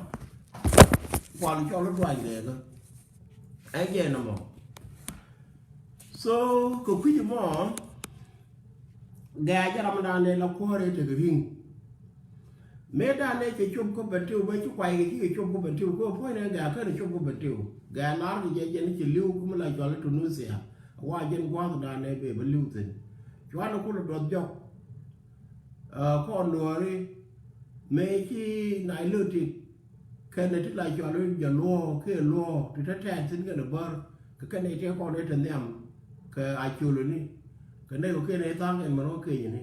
Kual cɔl i̱ duany gɛɛkä. Ɛ jɛ nɔmɔ. So kɛ kui̱c mɔ gɛɛc jɛ ramdan nɛ la kuɔ̱rɛ tek ri̱ŋ. Mëë danɛ cɛ cop kä Bentiu bä ci kuay kɛ ci kɛ cop kä Bentiu kɛ puɔ̱nydɛ gɛɛc känɛ cop kä Bentiu. Gɛɛc lar kɛ jɛ jɛn ci li̱w kä mi la cɔl i̱ Tunisia. Wa jɛn gua̱a̱th danɛ bɛ bä li̱w thi̱n. Cuanɛ kulɛ duɔth jɔk. Kɔn duɔ̱ɔ̱ri mëë ci Nilotic kɛnɛ ti la cɔl i̱ jɛ luɔ̱ɔ̱ kiɛ luɔ̱ɔ̱ ti te tɛɛt thi̱n kɛnɛ bär kɛ kɛnɛ tëë kɔn i̱ te nhiam kɛ a coloni kɛ nɛy kɔ kiɛn i̱ tha̱a̱ŋ kɛn mɛn wä kiɛnyɛni.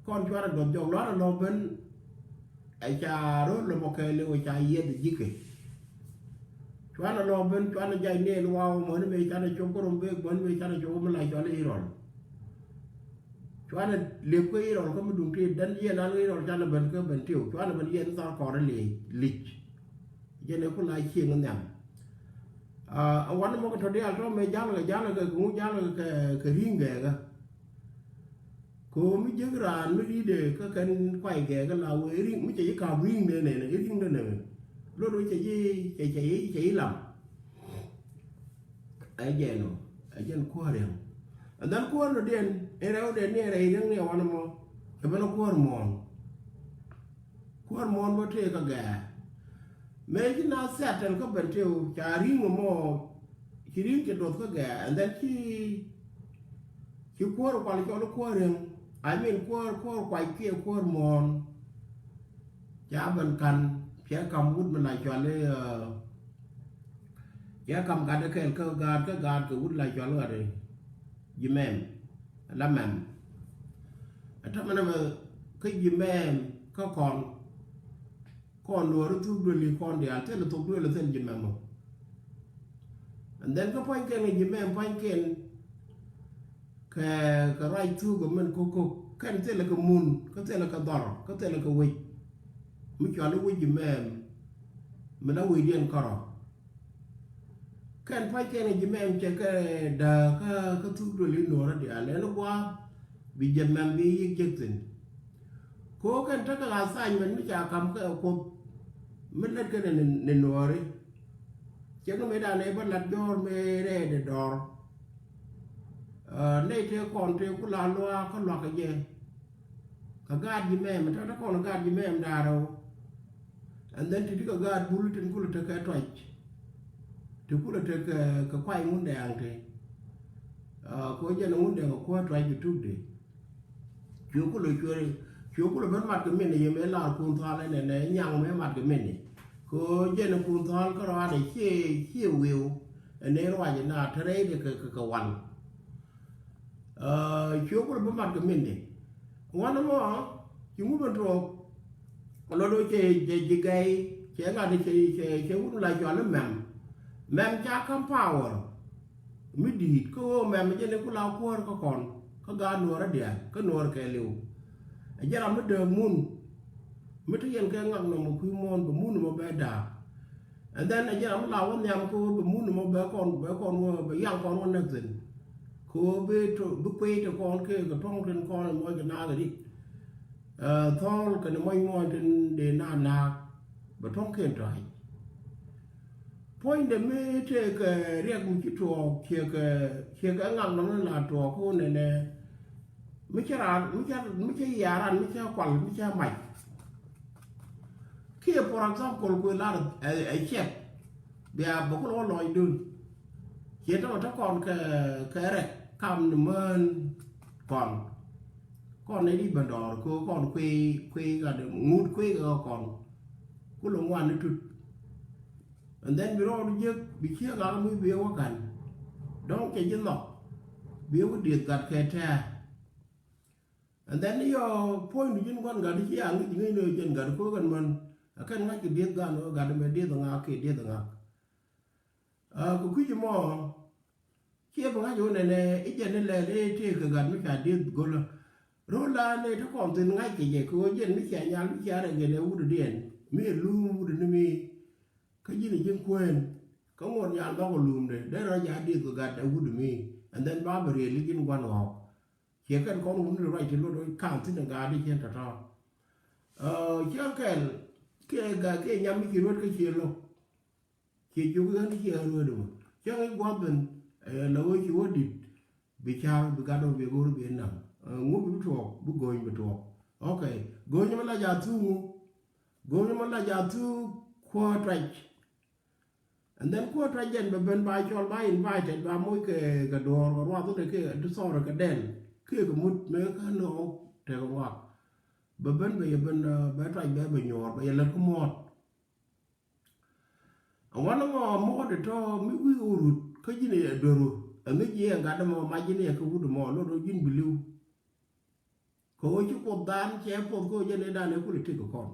Kɔn cuarɛ duɔth jɔk luarɛ lɔ ben ɛ ca ro̱l lɔ mɔ kɛɛliw ɛ ca yiɛth ji̱kɛ. Cuarɛ lɔ ben cuarɛ jac niɛɛl waw mɔni mëë canɛ cop kä Rumbek mɔni mëë canɛ cop mi la cɔl i̱ Irɔl. Cuanɛ lëp kä Irɔl kä mi duŋ ti dɛn yiɛn an Irɔl canɛ ben kä Bentiu cuanɛ ben yiɛn thar kɔrɛ lic. Jɛn ɛ ku la cieŋ nhiam. A wan mɔ kɛ tɔ diaal tɔ mɛ jalkɛ jalkɛ kɛ ŋu jalkɛ kɛ ri̱ŋ gɛɛkä. Kɛ ɣöö mi jiäk raan mi ri̱i̱dɛ kä kɛn kuay gɛɛkä la wee ri̱ŋ mi cɛ ji̱ ka̱p ri̱ŋdɛ nɛnɛ i̱ ri̱ŋdɛ nɛnɛ. Lot wee cɛ ji̱ cɛ cɛ ji̱ cɛ ji̱ lam. Ɛ jɛn ɔ ɛ jɛn kuäär riɛŋ. And then kuäär nɔ diɛn in rɛwdɛ ni rɛy riɛŋ ni ɛ wan mɔ. Ɛ ben ɔ kuäär muɔ̱ɔ̱n. Kuäär muɔ̱ɔ̱n bä tëë kä gɛɛ mëë ci na thiatɛl kä Bentiu ca ri̱ŋ mɔ. Ci ri̱ŋ cɛ duɔth kä gɛɛ and then ci ci kuäär kual cɔl kuäär riɛŋ. I mean kuäär kuäär kuac kiɛ kuäär muɔ̱ɔ̱n. Ca ben ka̱n cɛ kam wut mi la cɔal i̱ Cɛ kam gat kɛl kä gaat kä gaat kɛ wut la cɔal gat ji̱ mɛm la mɛm. Ɛ tämɛ nɛmɛ kä ji̱ mɛm kä kɔn kɔn luɔri thuk dueli kɔn diaal thil thuk dueli thil ji̱ mɛm. And then kä pua̱nykiɛn kɛ ji̱ mɛm pua̱nykiɛn kɛ kɛ ruac thuk kɛ min kokok kɛn thilɛ kɛ mun kä thilɛ kɛ dhɔr kä thilɛ kɛ wec. Mi cɔal i̱ wec ji̱ mɛm mi la wecdiɛn kärɔ. Kɛn pa̱c kɛn ji̱ mɛm cɛ kɛ dääk kä kä thuk duël i̱ nuɔ̱ɔ̱rä diaal ɛn gua̱a̱th bi jɛ mɛm bi yiëk jek thi̱n. Ko kɛn tekɛ assignment mi ca ka̱m kɛ kuoth mi lät kɛn ni nuɔ̱ɔ̱ri. Cɛn mi dan ɛ bä lat jɔ̱ɔ̱r mi rɛɛdɛ dɔ̱r. Nɛy tëë kɔn tëë ku la luaak kä luakä jɛ. Kä gaat ji̱ mɛm tɔ̱ te kɔn gaat ji̱ mɛm da̱a̱r rɛw. And then ti ti kɛ gaat bul tin kulɛ tekɛ tɔc. Ti kulɛ tekɛ kɛ kuay ŋun dɛɛŋ ti. Aa, ko jɛn ŋun dɛŋ kuäär tuac kɛ tukdɛ. Cuɛ kulɛ cuɛ, cuɛ kulɛ ben mat kɛ min ni yɛ mëë lar kun thal ɛnɛ nɛ nyaŋ mëë mat kɛ min ni. Ko jɛn kun thal kä rɔadɛ ciɛ, ciɛ wiu. Ɛn ni ruac na te rɛy dɛ kɛ, kɛ, kɛ wal. Aa, cuɛ kulɛ ben mat kɛ min ni. Wan mɔ, ci ŋu ben tuɔɔk. Lɔ do cɛ, cɛ ji̱ gɛy, cɛ ŋa̱t cɛ, cɛ, cɛ wut la cɔal i̱ mɛm. Mɛm ca käm power. Mi di̱i̱t kä ɣöö mɛm jɛn i̱ ku la kuäär kä kɔn kä gaat nuɔɔr adiaal kä nuɔɔr kɛɛliw. Ɛ jɛn ram mi dääk mun mi te yɛn kɛ ŋak nɔmɔ kui̱ muɔ̱ɔ̱n bɛ mun mɔ bɛ da̱a̱k. And then ɛ jɛn ram mi la wä nhiam kä ɣöö bɛ mun mɔ bɛ kɔn bɛ kɔn wä bɛ yaŋ kɔn wä näk thi̱n. Kä ɣöö bi to bi kuey te kɔn kɛ kɛ tɔ̱ŋ tin kɔn mɔc kɛ naak ɛ rik. Ɛ thɔɔl kɛnɛ mɔc muɔ̱ɔ̱n tin dee naak naak bɛ tɔ̱ŋ kɛn tɔ̱a̱c. Puɔ̱nydɛ mi tëëkɛ riɛk mi ci tuɔɔk ciekɛ, ciekɛ ŋak nɔmɔ la tuɔɔk kä nɛnɛ. Mi cä raan mi cä, mi cä yiaran mi cä kual mi cä mac. Kiɛ for example kuɛ lar ɛ, ɛ ciɛp. Bia bä kulɛ wä lɔcdun. Ciɛ tɔmɔ te kɔn kɛ, kɛ rɛk kam ni mään kɔn. Kɔn ni di bä dɔɔr ko kɔn kui̱, kui̱ ka de ŋut kui̱ ka kɔn. Kulɛ ŋuan ni tut. And then bi rɔɔdu jiäk bi ciek ŋak mi bi wä kan. Dɔ̱ŋ cɛ ji̱ nhɔk. Bi wä dieth gat kɛ tɛɛ. And then yɔ puɔ̱nydu ji̱n gua̱n gat ci a ŋi̱c ŋi̱c ni jɛn gat ko̱ kɛn män. A kɛn ŋa̱c kɛ dieth gan wä gat mɛ dieth ŋak kɛ dieth ŋak. A kɛ kui̱c mɔ ciɛ bi ŋa̱c wä nɛnɛ i̱ jɛn ni lɛl i̱ tëëk kɛ gat mi ca dieth go̱lä. Ro̱l la ni te kɔn thi̱n ŋa̱c kɛ jɛ kɛ wä jɛn mi cia nyal mi cia rɛ gɛn ɛ wut diɛn mi ɛ luum wut ni mi. Kä ji̱n ji̱n kueen kä ŋuɔ̱t nyal bak ɔ luumdɛ dee rɔ ja̱ dieth kɛ gat ɛ wut mi. And then ba bɛ riɛl i̱ ji̱n gua̱n ɣɔɔk. Ciɛ kɛn kɔn wun ni ruac ti luɔt ka̱n thi̱n ɛ gaat i̱ cien tɔ̱tɔ̱. Ciɛ kɛl kiɛ ga kiɛ nyam mi ci ruet kä ciɛ lo̱k. Ciɛ jiök i̱ ɣän i̱ ciɛ ɣän ruet ɛmɔ ciɛ ŋi̱c gua̱th ben. La wee ci wä dit bi ca̱r bi gat ɔ bi go̱r bi naŋ. Ŋu bi tuɔɔk bi go̱ny bi tuɔɔk. Ok. Go̱ny mɔ la ja̱ thuk ŋu. Go̱ny mɔ la ja̱ thuk kuäär tuac. And then kuäär tuac jɛn bɛ ben ba cɔl ba invited ba moc kɛ kɛ duɔɔr kɛ ruath wä de kɛ ti thɔɔr kɛ dɛl kiɛ kɛ mut mëë kä nɔ tek ŋɔak. Bɛ ben bɛ yɛ ben bɛ tuac bɛ bɛ nyuɔɔr bɛ yɛ lät kä muɔɔt. Ŋuan ŋɔ muɔɔt itɔ mi wi̱i̱ wä rut kä ji̱n yɛ dueru. Ɛŋi̱ ji̱ yɛ gat mɔ ma ji̱n yɛ kä wut mɔ lot wä ji̱n bi li̱w. Kɛ ɣöö ci Kuoth dhan cɛ puɔth kä ɣöö jɛn ëëdan ëë kulɛ tëk kɛ kɔn.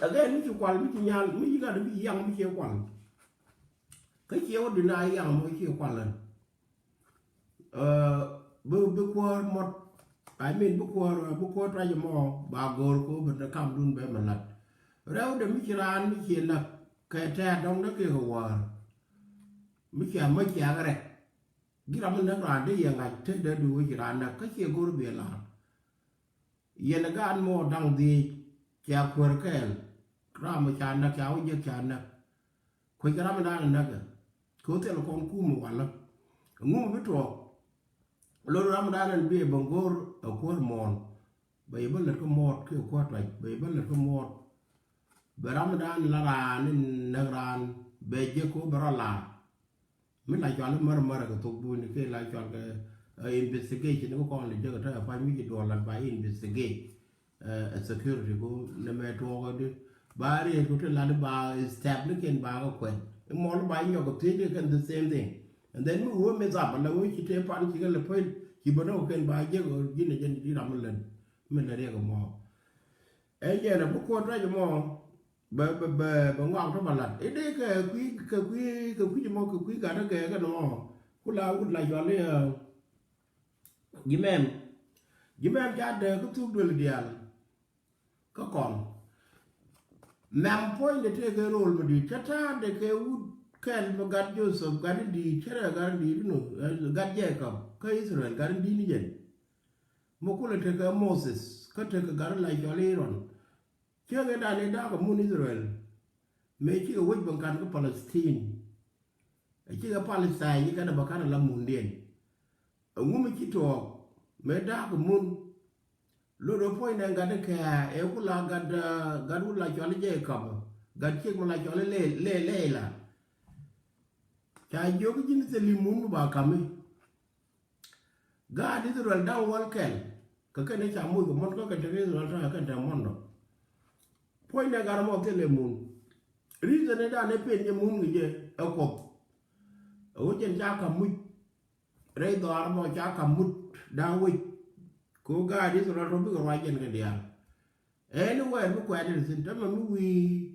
Again mi ci kual mi ci nyal mi ci gat mi ci yaŋ mi ci kual. Kä ciɛ wä dina yaŋ mɔ ci kual ɣän. Bi bi kuäär mɔt. I mean bi kuäär bi kuäär tuac mɔ ba go̱o̱r ko bi te kamdun bɛ mi lat. Rɛwdɛ mi ci raan mi ci näk kɛ tɛɛt dɔŋ dä kɛ kɛ wäär. Mi cia mä ciakä rɛk. Ji̱ ram mi näk raan dee yɛ ŋa̱c te dee du wec raan näk kä ciɛ go̱r biɛ la̱r. Yɛn ɛ gaat mɔ da̱ŋ dhiec cia kuäär kɛɛl. Ram mi ca näk ca wä jiäk ca näk. Kuec kɛ ram mi da̱a̱n ɛ näk ɛ kɛ wä thil kɔn kum ɛ walä. Ŋum bi tuɔɔk. Lot ram mi da̱a̱n ɛn bi ɛ bäŋ go̱r ɛ kuäär muɔ̱ɔ̱n. Bɛ yɛ bä lät kä muɔ̱ɔ̱t kiɛ kuäär tuac bɛ yɛ bä lät kä muɔ̱ɔ̱t. Bɛ ram mi da̱a̱n la raan in näk raan bɛ jiäk kɛ wä bɛ rɔ la̱r. Mi la cual i̱ mär mär kɛ thok buni kɛ la cual kɛ investigation ni kɔn li jek tɛ pa mi ci duɔl lat ba investigate. Security ku ni mɛ tuɔk di ba riet ku ti lat ba step ni ken ba kɛ kuɛn. Imɔl ba nyɔk kɛ thiec kɛ kɛn the same thing. And then mi wee mi zap la wee ci te pan ci kɛ lɛ pöl ci bä ni kɛ ken ba jek ji̱n a jɛn di ram mi lät mi lät riek mɔ. Ɛ jɛn a bi kuɔt rɛc mɔ. Bɛ bɛ bɛ bɛ ŋɔak tɔ bɛ lat i̱ dee kɛ kui̱ kɛ kui̱ kɛ kui̱ mɔ kɛ kui̱ gat ɛ gɛɛ kɛ nɔ. Ku la wut la cual i̱ ji̱ mɛm. Ji̱ mɛm ca dee kä thuk duël diaal. Kä kɔn mɛm puɔ̱nydɛ tëë kɛ rol mi di̱i̱t cä ta̱a̱dɛ kɛ wut kɛl mi gat Jothɛp gat in di̱i̱t cä rɛ gat in di̱i̱t inɔ. Gat Jekɔb kä Ithɛrɛl gat in di̱i̱t ni jɛn. Mi kulɛ tekɛ Moses kä tekɛ gat in la cual i̱ Aaron. Cäŋ in dan in da̱a̱k amun Ithɛrɛl mëë cikɛ wec bɛ ŋa̱t kä Palestine. Ɛ cikɛ Palestine ci kɛn ɛ bɛ ka̱n ala mundiɛn. Ɛŋu mi ci tuɔɔk mëë da̱a̱k amun. Lot ɛ puɔ̱ny nɛ gat in kɛɛ ɛ ku la gat gat wut la cual i̱ Jekɔb gat ciek mi la cual i̱ Lɛ Lɛ Lɛla. Ca jiök ji̱n thil i̱ mun mi ba ka̱mi. Gaat Israel da̱ŋ wäl kɛl. Kɛ kɛn i̱ ca muc kɛ muɔ̱n kä kɛn te Israel ta̱a̱ kɛn te muɔ̱n dɔ. Puɔ̱nydɛ gat ɛmɔ thilɛ mun. Reason ëëdan ëë pen jɛ mun kɛ jɛ ɛ Kuɔth. Ɛ ɣöö jɛn ca ka̱m muc. Rɛy dhɔaar ɛmɔ ca ka̱m mut da̱ŋ wec. Kɛ ɣöö gaat Israel rɔ bikɛ ruac jɛn kɛ diaal. Anywhere mi kuɛɛt in thi̱n täämɛ mi wi̱i̱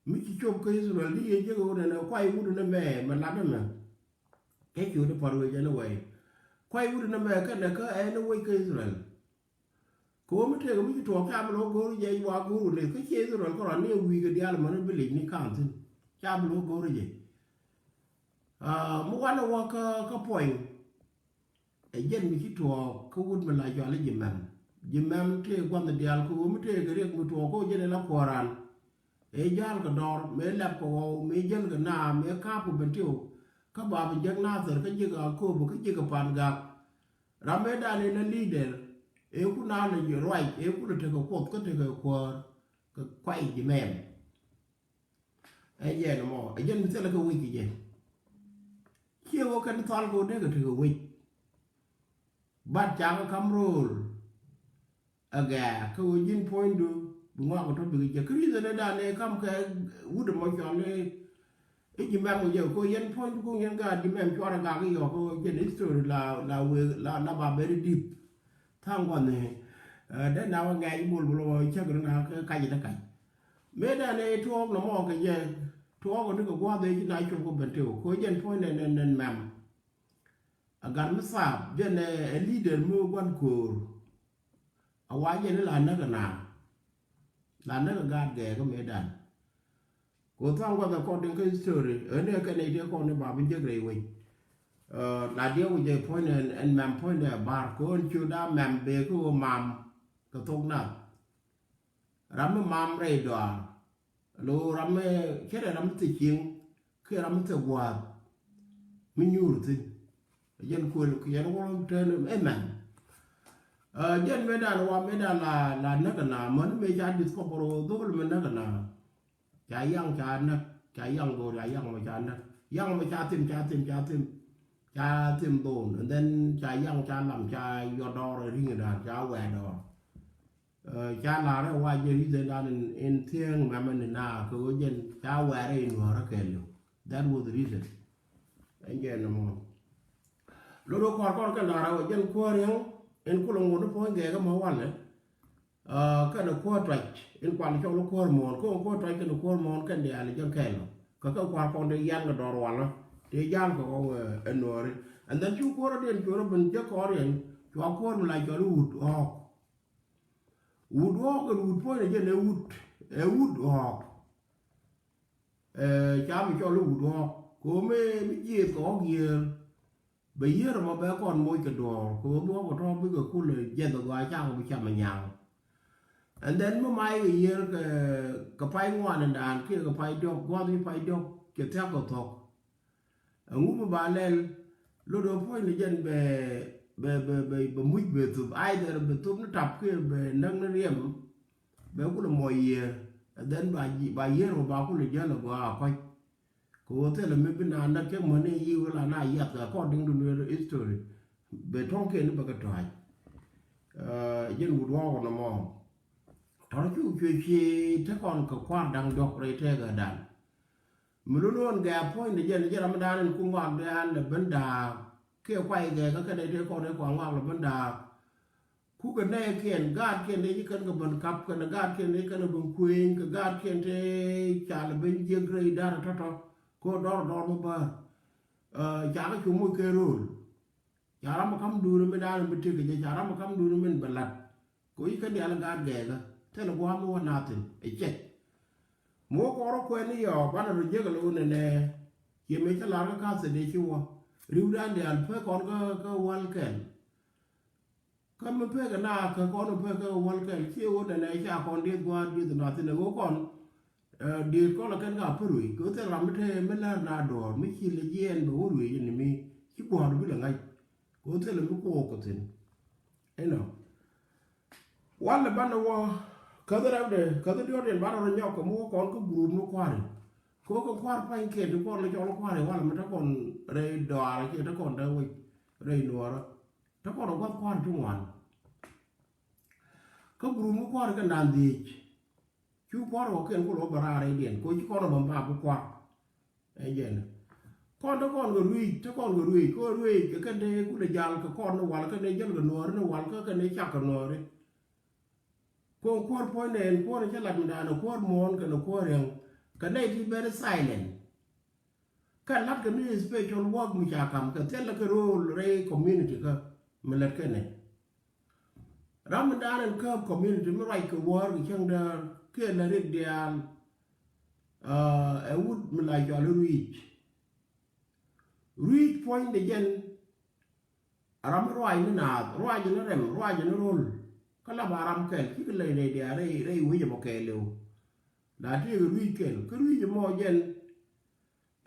mi ci cop kä Israel di yee jek ɣöö nɛnɛ kuay wut in ɛmɛ mɛ lat ɛmɛ. Kɛ ciöt in pa̱r wec anywhere. Kuay wut in ɛmɛ kɛnɛ kä ɛn wec kä Israel. Kɛ ɣöö mi tëëkɛ mi ci tuɔɔk ca bi lo̱k go̱o̱r jɛ wa go̱o̱r wä nith kä ciɛ Israel kärɔa ni wi̱i̱ kɛ diaal män bi lic ni ka̱n thi̱n. Ca bi lo̱k go̱o̱r jɛ. Ah, mi wanɛ wä kä, kä puɔ̱ny. Ɛ jɛn mi ci tuɔɔk kä wut mi la cɔal i̱ Ji̱ Mɛm. Ji̱ Mɛm tëë gua̱nh diaal kɛ ɣöö mi tëëkɛ riɛk mi tuɔɔk kä jɛn ɛ la kuɔɔran. Mëë ja̱l kɛ dɔr, mëë lɛp kɛ ɣɔw, mëë jäl kɛ naam, mëë ka̱p kɛ ben tiw. Kä ba bi jek Nathir, kä jek Akobo, kä jek kɛ Pan Gak. Ram mëëdan in a leader, ëë ku naan a ruac, ëë ku lɛ tekɛ Kuɔth, kä tekɛ kuäär, kɛ kuay Ji̱ Mɛm. Ɛ jɛn ɛmɔ, ɛ jɛn mi thilɛ kɛ wec kɛ jɛ. Ciɛ ɣöö kɛn thɔl kɛ ɣöö dee kɛ tekɛ wec. But ca kɛ ka̱m ro̱o̱l. Agɛɛ kä ɣöö ji̱n puɔ̱nydu bi ŋɔak kɛ tɔ̱ bikɛ jɛ. Kä reason ëëdan ëë ka̱m kɛ wut ɛmɔ cɔl i̱ Ji̱ Mɛm kɛ jɛ. Kɛ ɣöö yɛn puɔ̱nydu kuŋ yɛn gaat Ji̱ Mɛm cuarɛ gak i̱ yɔk kä jɛn history la, la wëë la, la ba very deep. Tha̱a̱ŋ gua̱n ni, eh, dee na wä ŋɛɛc bol bol wä cäk ri na kä kac dee kac. Mëëdan ëë tuɔɔk nɔmɔ kɛ jɛ, tuɔɔk ni kɛ gua̱a̱th ëë ci na cop kɛ ben tëë wä. Kɛ ɣöö jɛn puɔ̱nydɛ nɛn, nɛn Mɛm. A gat mi thaap jɛn ɛ, ɛ leader mi gua̱n ko̱o̱r. A wa jɛn i̱ la näk ɛ na. La näk ɛ gaat gɛɛ kä mëëdan. Kɛ ɣöö tha̱a̱ŋ gua̱th according kä history, ɣän ɛ kɛn nɛy tëë kɔn i̱ ba bi jek rɛy wec. Eh, la diɛw wi̱c jɛ puɔ̱nydɛ ɛn, ɛn Mɛm puɔ̱nydɛ ɛ ba̱r. Kɛ ɣöö ɛn ciö da̱a̱ Mɛm bëë kä ɣöö mam kɛ thok nath. Ram mi mam rɛy dɔaar. Lo ram mi, cɛ rɛ ram mi thil cieŋ, kiɛ ram mi thil gua̱a̱th mi nyuur thi̱n. Jɛn kuël, kɛ jɛn wä tɛn, amen. Ah, jɛn mëëdan wa mëëdan la, la näk na, mäni mëë ca di̱th kɔpɔr wä dhol mi näk na. Ca yaŋ ca näk, ca yaŋ dhol, ca yaŋ mɔ ca näk. Yaŋ mɔ ca thim, ca thim, ca thim. Ca thim dhol, and then ca yaŋ ca lam, ca yɔ dɔɔr ri̱ŋ dan, ca wɛɛ dɔɔr. Eh, ca la̱rä wa jɛ reason dan in, in thiäŋ mɛmɛ ni na kɛ ɣöö jɛn ca wɛɛrɛ in nuɔ̱ɔ̱rä kɛɛliw. That was the reason. Ɛn jɛ nɔmɔ. Lot wä kɔr kɔr kɛn la̱rä wä jɛn kuäär yɛŋ in kulɛ ŋot ni puɔ̱ny gɛɛkä ma walɛ. Eh, kɛn kuäär tuac in kuan cɔl kuäär muɔ̱ɔ̱n, kɛ kuäär tuac kɛn kuäär muɔ̱ɔ̱n kɛn diaal jɛn kɛɛlɔ. Kɛ kɛ kua̱r kɔn dee yan kɛ dɔɔr walä. Tëë ja̱a̱ŋ kɛ kɔn, eh, ɛ nuɔ̱ɔ̱ri. And then cu kuäär diɛn cuɔr ben jɛ kɔr yɛn cua kuäär mi la cɔl i̱ wut ɣɔ̱ɔ̱k. Wut ɣɔ̱ɔ̱k, ɛn wut puɔ̱nydɛ jɛn ɛ wut, ɛ wut ɣɔ̱ɔ̱k. Eh, ca mi cɔl i̱ wut ɣɔ̱ɔ̱k. Ko̱ mi, mi jiɛth kɛ ɣɔ̱k yiëër. Bɛ yiëër ɛmɔ bɛ kɔn moc kɛ duɔ̱ɔ̱r. Ko̱ mi ɣɔ̱k kɛ tɔ̱ bikɛ kulɛ jiɛth ɛ gɔaa cakɔ bi cam ɛ nyaŋ. And then mi mac kɛ yiëër kɛ, kɛ pay ŋuan in daan kiɛ kɛ pay diɔ̱k, gua̱th i̱ pay diɔ̱k cɛ thia̱k kɛ thɔ̱k. Ɛŋu mi ba lɛl lot ɣöö puɔ̱ny ni jɛn bɛ, bɛ, bɛ, bɛ, bɛ muc bɛ thup, either bɛ thup ni tap kiɛ bɛ näk ni riɛm, bɛ kulɛ muɔc yiëër, and then ba, ba yiëër wä ba kulɛ jäl agɔaa a kɔc. Kɛ ɣöö thilɛ mi bi na näk cäŋ mäni yiëër wä la na yiath kɛ according to nueer history. Bɛ tɔ̱ŋkiɛn ni bɛ kɛ tɔ̱a̱c. Eh, jɛn wut ɣɔɔk nɔmɔ. Tɔ̱rɔ cu cuɛ cie te kɔn kɛ kua̱r da̱ŋ diɔ̱k rɛy tɛɛk ɛ dan. Mi lun ɣän gɛ a puɔ̱ny ni jɛn, jɛn ram mi daan in ku ŋɔak diaal lɛ ben da̱a̱k. Kiɛ kuay gɛ kä kɛn ɛ tëë kɔn ɛ kua ŋɔak lɛ ben da̱a̱k. Kukɛ nɛɛkiɛn, gaatkiɛn dee ci kɛn kɛ ben kap, kɛn gaatkiɛn dee ci kɛn kɛ ben kuëëny, kɛ gaatkiɛn tëë ca lɛ ben jiäk rɛy da̱r tɔ̱tɔ̱. Kɛ dɔr dɔr mi bäär. Eh, ca kɛ cu moc kɛ ro̱o̱l. Ca ram mi ka̱m duuni mi daan mi tëk kɛ jɛ, ca ram mi ka̱m duuni min bɛ la̱t. Kɛ wi̱c kä diaal gaat gɛɛkä, thilɛ gua̱a̱m mi wä nathin, ɛ cɛk. Mi wä kɔrɔ kuɛn ni yɔɔk, banɛ rɔ jiäk ɛ lo̱w nɛnɛ. Ciɛ mëë cä la̱r kä ka̱thɛ dee ci wä. Ri̱wdan diaal pek kɔn kä, kä wäl kɛl. Kä mi pek ɛ na kä kɔn mi pek kä wäl kɛl, ciɛ wä nɛnɛ ca kɔn dieth gua̱a̱r dieth nathin ɛ ɣöö kɔn. Eh, dieth kɔn lɛ kɛn ka pär wec, kɛ wä thil ram mi te mi lär na dɔɔr, mi ci lɛ jiɛɛn bɛ wä ruëëc ni mi, ci gua̱a̱r bi lɛ ŋa̱c. Kɛ wä thilɛ mi kuɔɔk kɛ thi̱n. Inɔ. Walɛ banɛ wä, käth rɛwdɛ, käth diɔ̱ɔ̱r yɛn banɛ rɔ nyɔk kɛ mi wä kɔn kä group ni kua̱ri. Kɛ ɣöö kɛ kua̱r pa̱nykiɛn ti kɔn lɛ cɔl kua̱r i̱ walɛ mi te kɔn rɛy dɔaarä kiɛ te kɔn te wec rɛy nuɔɔrä. Te kɔn ɛ gua̱th kua̱r ti ŋuan. Kä gurum mi kua̱r kɛ naan dhiec. Cu kua̱r ɣɔ̱kiɛn ku lɔ bɛ raar rɛydiɛn kɛ ɣöö ci kɔn ɛ bä ba bi kua̱r. Ɛ jɛn. Kɔn te kɔn kɛ ruic, te kɔn kɛ ruic, kɛ ɣöö ruic kɛ kɛn te kulɛ jal kɛ kɔn ni wal, kɛn te jäl kɛ nuɔɔri ni wal, kä kɛn te cak kɛ nuɔɔri. Kɔn kuäär puɔ̱nydɛ ɛn kuäär cä lat mi da̱a̱n ɛ kuäär muɔ̱ɔ̱n kɛnɛ kuäär riäŋ. Kɛ nɛy ti very silent. Kɛ la̱t kɛ ni special work mi ca ka̱m kɛ thilɛ kɛ role rɛy community kä mi lät kɛnɛ. Ram mi da̱a̱n ɛn kääp community mi ruac kɛ wäär kɛ cäŋ däär kiɛ lät rik diaal. Ɛ wut mi la cɔal i̱ ruic. Ruic puɔ̱nydɛ jɛn. Ram ruac ni naath, ruac ni rɛm, ruac ni rol. Kä la ba ram kɛl, cikɛ lɛy nɛy diaal rɛy, rɛy wec ɛmɔ kɛɛliw. La tëëkɛ ruic kɛl, kä ruic ɛmɔ jɛn.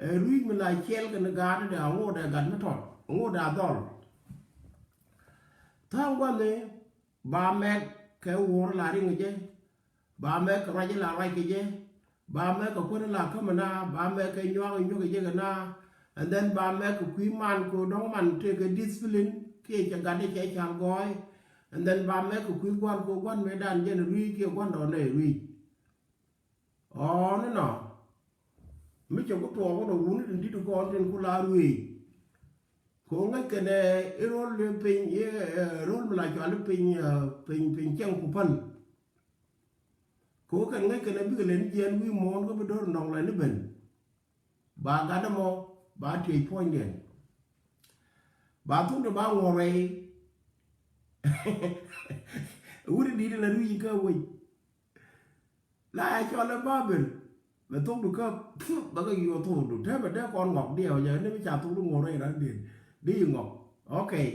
Ɛ ruic mi la ciɛl kɛn gaat dɛ aŋot ɛ gat mi tɔt, aŋot ɛ adhɔl. Tha̱a̱ŋ gua̱ni ba mɛk kɛ wuɔ̱r la riŋ jɛ. Ba mɛk kɛ ruac la ruac kɛ jɛ. Ba mɛk kɛ kuäär la käm na. Ba mɛk kɛ nyuak nyuak kɛ jɛ kɛ na. And then ba mɛk kɛ kui̱ man kɛ dɔ̱ŋ man tëëkɛ discipline kiɛ cɛ gat dee cɛ cal gɔɔy. And then ba mɛk kɛ kui̱ gua̱n kɛ gua̱n mëë dan jɛn rui̱c kiɛ gua̱n dɔɔn dee rui̱c. Ɔɔ ni nɔ. Mi cɛ ku tuɔɔk ni wuni tin di̱t kɔn tin ku la rui̱c. Kɛ ɣöö ŋäc kɛnɛ i̱ ro̱l piny, i̱ ro̱l mi la cɔal i̱ piny, piny, piny cɛŋ ku päl. Kɛ ɣöö kɛn ŋäc kɛnɛ bikɛ lɛn jiɛn wi̱i̱ muɔ̱ɔ̱n kä bi do̱r nɔŋ lɛn i̱ ben. Ba gat ɛmɔ ba tiec puɔ̱nydiɛn. Ba thukdɛ ba ŋuɔ̱t rɛy. Wut i̱ di̱t ilɛ rui̱c ikä wec. La ɛ cɔl ɛ babel. Mɛ thok du kä bä kä yuɔ thok du te mɛ dee kɔn ŋɔk diɛw jɛ ni mi ca thok du ŋuɔk rɛy ran diɛn di yi ŋɔk. Okay.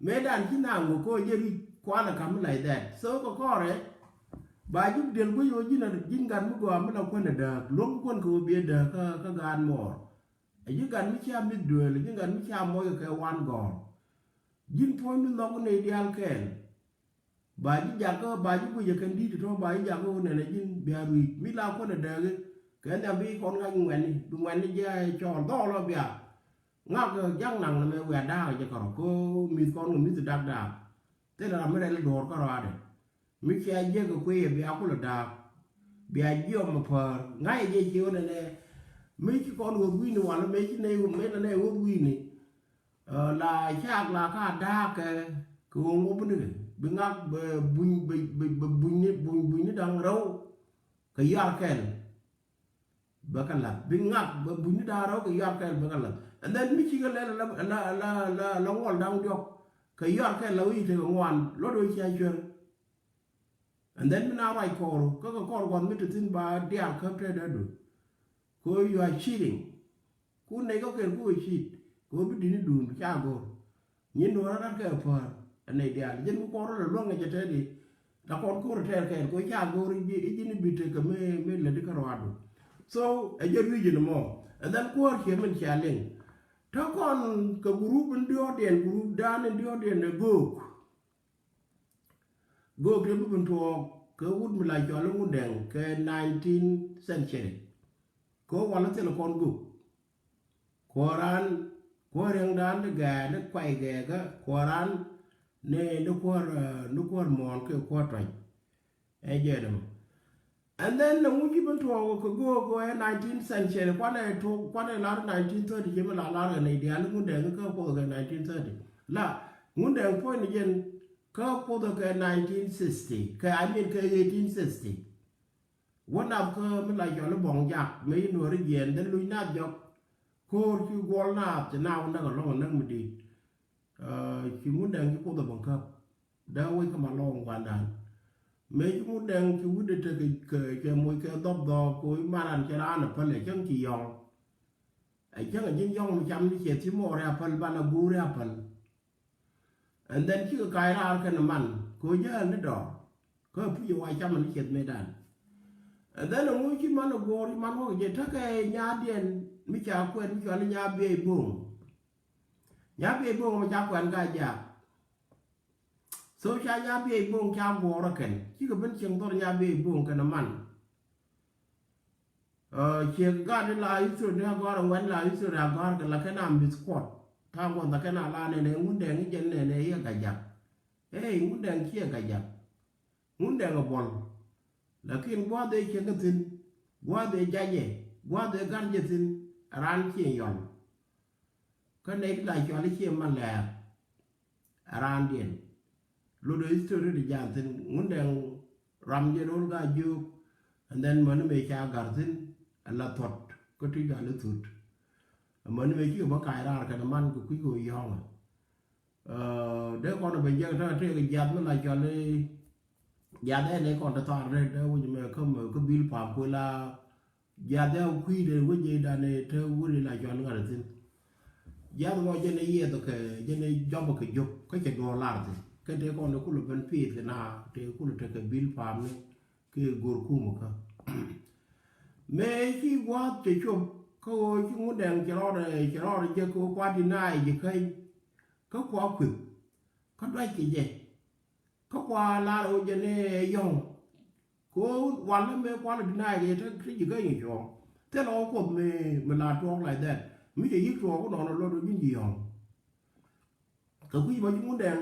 Mɛ dan ci na ŋuɔk ko jɛ ri kuan ɛ kam like that. So kɛ kɔrɛ ba jup diɛl guic wä ji̱n a ji̱n gat mi gɔaa mi la kuän ɛ dääk luɔm kuän kɛ wä biɛ dääk kä kä gaat mɔɔr. Ɛ ji̱ gat mi cia mith duel ɛ ji̱ gat mi cia mɔc kɛ kɛ wan gɔɔr. Ji̱n puɔ̱ny mi nhɔk ni diaal kɛɛl. Ba ji̱ jakä ba ji̱ guic ɛ kɛn di̱t tɔ̱ ba ji̱ jakä wä nɛn ɛ ji̱n bia rui̱c mi la kuän ɛ dääki. Kɛ nhiam bi kɔn ŋa̱c ŋuɛ̈tni bi ŋuɛ̈tni jiɛ cɔɔl dhɔɔl ɔ bia. Ŋak ja̱ŋ naŋ nɛ mɛ wiaa da̱a̱k jɛ kärɔ ko mi̱th kɔn kɛ mi̱th da̱k da̱a̱k. Thilɛ ram mi rɛl duɔ̱ɔ̱r kärɔ adɛ. Mi cia jiäk kɛ kui̱ ɛ bia kulɛ da̱a̱k. Bia jiɔm ɛ päär ŋa̱c ɛ jɛ ci wä nɛnɛ. Mi ci kɔn ɣöth wi̱i̱ni wal mi ci nɛy ɣöth mi nɛnɛ ɣöth wi̱i̱ni. La caak la ka da̱a̱kɛ kɛ ɣöö ŋuɔ̱pni bi ŋak bɛ buny bɛ bunyni buny bunyni da̱ŋ rɛw kɛ yɔar kɛl. Bɛ kɛ lath bi ŋak bɛ bunyni da̱ŋ rɛw kɛ yɔar kɛl bɛ kɛ lath. And then mi cikɛ lɛl la la la la ŋuɔl da̱ŋ diɔ̱k kɛ yɔar kɛl la wi̱i̱ tekɛ ŋuan luɔt wee cia cuer. And then mi na ruac kɔɔru kä kɛ kɔɔr gua̱th mi te thi̱n ba diaal käp tɛt dädu. Kɛ ɣöö you are cheating. Ku nɛy kɔ̱kiɛn ku ɣöö cheat kɛ ɣöö bi di̱t ni duun ca go̱r. Nyin duɔ̱ɔ̱r rat kɛ päär ɛ nɛy diaal jɛn mi kɔɔr rɔ luäŋ ɛ jɛ tɛt i̱ la kɔn ko̱r tɛɛr kɛɛl kɛ ɣöö ca go̱r i̱ ji̱n i̱ bi tekɛ mi mi lätdi kä ruaadu. So ɛ jɛ rui̱c in mɔ. And then kuäär ciɛ min cia liŋ. Te kɔn kɛ group in diɔ̱ɔ̱rdiɛn group dan in diɔ̱ɔ̱rdiɛn ɛ göök. Göök ti bi bin tuɔɔk kɛ wut mi la cɔl i̱ Ŋundɛŋ kɛ nineteen century. Kɛ walä thilɛ kɔn göök. Kuɔran kuɔran riɛŋdan ni gɛɛ ni kuay gɛɛ kä kuɔran ni ni kuɔr ni kuɔr muɔɔn kɛ kuɔr tɔc. Ɛ jɛ dämɛ. And then na ŋuci bin tuɔɔk kɛ göök kɛ nineteen century kuanɛ tuɔɔk kuanɛ lar nineteen thirty jɛ mi la lar kɛ nɛy diaal i̱ Ŋundɛŋ kä kuɔth kɛ nineteen thirty. La Ŋundɛŋ puɔ̱ny ni jɛn kä kuoth kɛ nineteen sixty kɛ I mean kɛ eighteen sixty. Wä nath kä mi la cɔl i̱ Bɔŋ Jak mëë ci nuɔ̱ɔ̱ri jiɛɛn dee luc nath jɔk. Ko̱o̱r ci guɔl nath ci nath wä näk alɔŋ näk mi di̱i̱t. Ci Ŋundɛŋ ci kuoth a bäŋ käp. Dee wec kä ma lɔŋ gua̱ndan. Mëë ci Ŋundɛŋ ci wi̱cdɛ tek kɛ kɛ moc kɛ dhɔp dhɔɔk koc maran ci raan a päl ɛ cäŋ ci yɔ̱ŋ. Ɛ cäŋ a ji̱n yɔ̱ŋ mi cam ni ciɛ thi̱n mɔɔr ɛ a päl ban a guur ɛ a päl. And then cikɛ kac raar kɛn man kɛ ɣöö jäl ni dɔɔr kä puc ɛ wa cam ni ciɛth mëëdan. And then ɛŋu ci man ɛ guɔ̱ɔ̱r ci man wäk jɛ tekɛ nyaatdiɛn mi ca kuɛn mi cɔal i̱ nyaa biɛy bo̱o̱ŋ. Nyaa biɛy bo̱o̱ŋ mi ca kuɛn ka jaak. So ca nyaa biɛy bo̱o̱ŋ ca guɔ̱ɔ̱r ɛ kɛn cikɛ ben cieŋ dhɔr nyaa biɛy bo̱o̱ŋ kɛn ɛ man. Ciek gat la history ni agɔr, ŋuɛn la history agɔr kɛ la kɛn a misquote. Tha̱a̱ŋ kuɔth la kɛn a la nɛnɛ Ŋundɛŋ i̱ jɛn nɛnɛ i̱ ɛ Gajak. Ɛ Ŋundɛŋ ciɛ Gajak. Ŋundɛŋ ɛ buɔl. Lakin gua̱a̱th ëë ciek kä thi̱n, gua̱a̱th ëë jacɛ, gua̱a̱th ëë gat jɛ thi̱n, raan ciɛ yɔl. Kä nɛy ti la cɔal i̱ ciɛ ma lɛɛk. Ɛ raandiɛn. Lotdɛ history ti jaath thi̱n, Ŋundɛŋ ram jɛ ro̱l ka jiök. And then mäni mëë ca ga̱r thi̱n, ɛ la thuɔ̱t kä ti cɔal i̱ Thut. Mäni mëë cikɛ bä kac raar kɛnɛ man kɛ kui̱ kɛ yɔ̱ɔ̱ŋä. Dee kɔn ben jek tä tëëk jiath mi la cɔl i̱ jiath ɛn i̱ kɔn te thɔaar dee dee wi̱c mɛ kä mɛ kä bil pam kuɛ la jiath ɛ kui̱ dee wi̱c i̱ dan i̱ te wuri la cɔl ŋa̱t thi̱n. Jiath mɔ jɛn i̱ yiɛth kɛ jɛn i̱ jɔp kɛ jop kä cɛ duɔɔr lar thi̱n kä tëë kɔn i̱ kulɛ ben piith kɛ na tëë kulɛ tekɛ bil pam ni kɛ go̱r kum kä. Mëë ci gua̱a̱th cɛ cop kä ɣöö ci Ŋundɛŋ cɛ rɔɔdɛ cɛ rɔɔdɛ jɛ kɛ ɣöö kua deny ji̱ käny kä kua kueth kä duac kɛ jɛ. Kä kua lar ɣöö jɛn ɛ yɔ̱ŋ. Kɛ ɣöö wal ni mëë kua la deny kɛ te te ji̱ käny cuɔ̱ɔ̱ŋ. Thilɛ ɣöö kuoth mi mi la tuɔɔk like that. Mi cɛ yi̱k tuɔɔk inɔnɔ lot ɣöö ji̱n ji̱ yɔ̱ŋ. Kɛ kui̱ bä ji̱ Ŋundɛŋ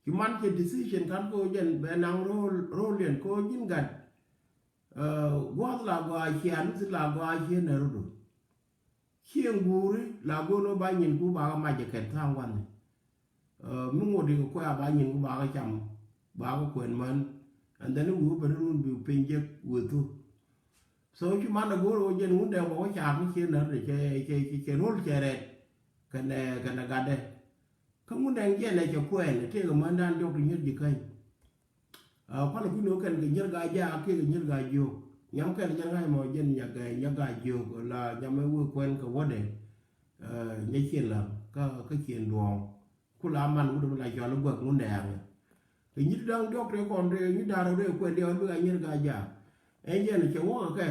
ci man cɛ decision ka̱n kɛ ɣöö jɛn bɛ naŋ ro̱o̱l ro̱o̱l yɛn kɛ ɣöö ji̱n gat. Gua̱a̱th la gɔaa cia luthi la gɔaa cie nɛ ro̱du. Cieŋ guuri la go̱o̱r ni ba nyin ku ba kä mac jɛ kɛn tha̱a̱ŋ gua̱ni. Mi ŋot ikɛ kuɛ a ba nyin ku ba kä cam ba kä kuɛn män. And then i̱ wi̱i̱ wä ben run bi piny jek wethu. So ci man a go̱o̱r wä jɛn Ŋundɛŋ bä wä caak ni cie när ni cɛ cɛ cɛ ro̱l cɛ rɛt. Kɛnɛ kɛnɛ gatdɛ. Kä Ŋundɛŋ jɛn ɛ cɛ kuɛn ɛ tëëk ɛ mändan diɔ̱k ti nyier ji̱ käny. Kualɛ kui̱n ɣöö kɛn kɛ nyier gaa jaak kiɛ kɛ nyier gaa jiök. Nyam kɛn nyier ŋa̱c mɔ jɛn nyak nyier gaa jiök la nyam ɛ wee kuɛn kɛ wädɛ. Nyɛ cien la kä kä cien duɔ̱ɔ̱ŋ. Ku la man wut mi la cɔl i̱ guäk Ŋundɛŋ. Kɛ nyier da̱ŋ diɔ̱k tëë kɔn tëë nyier da̱ŋ rɛw tëë kuɛn diɔ̱k bi gaa nyier gaa jaak. Ɛn jɛn cɛ wäk ɛ kɛ.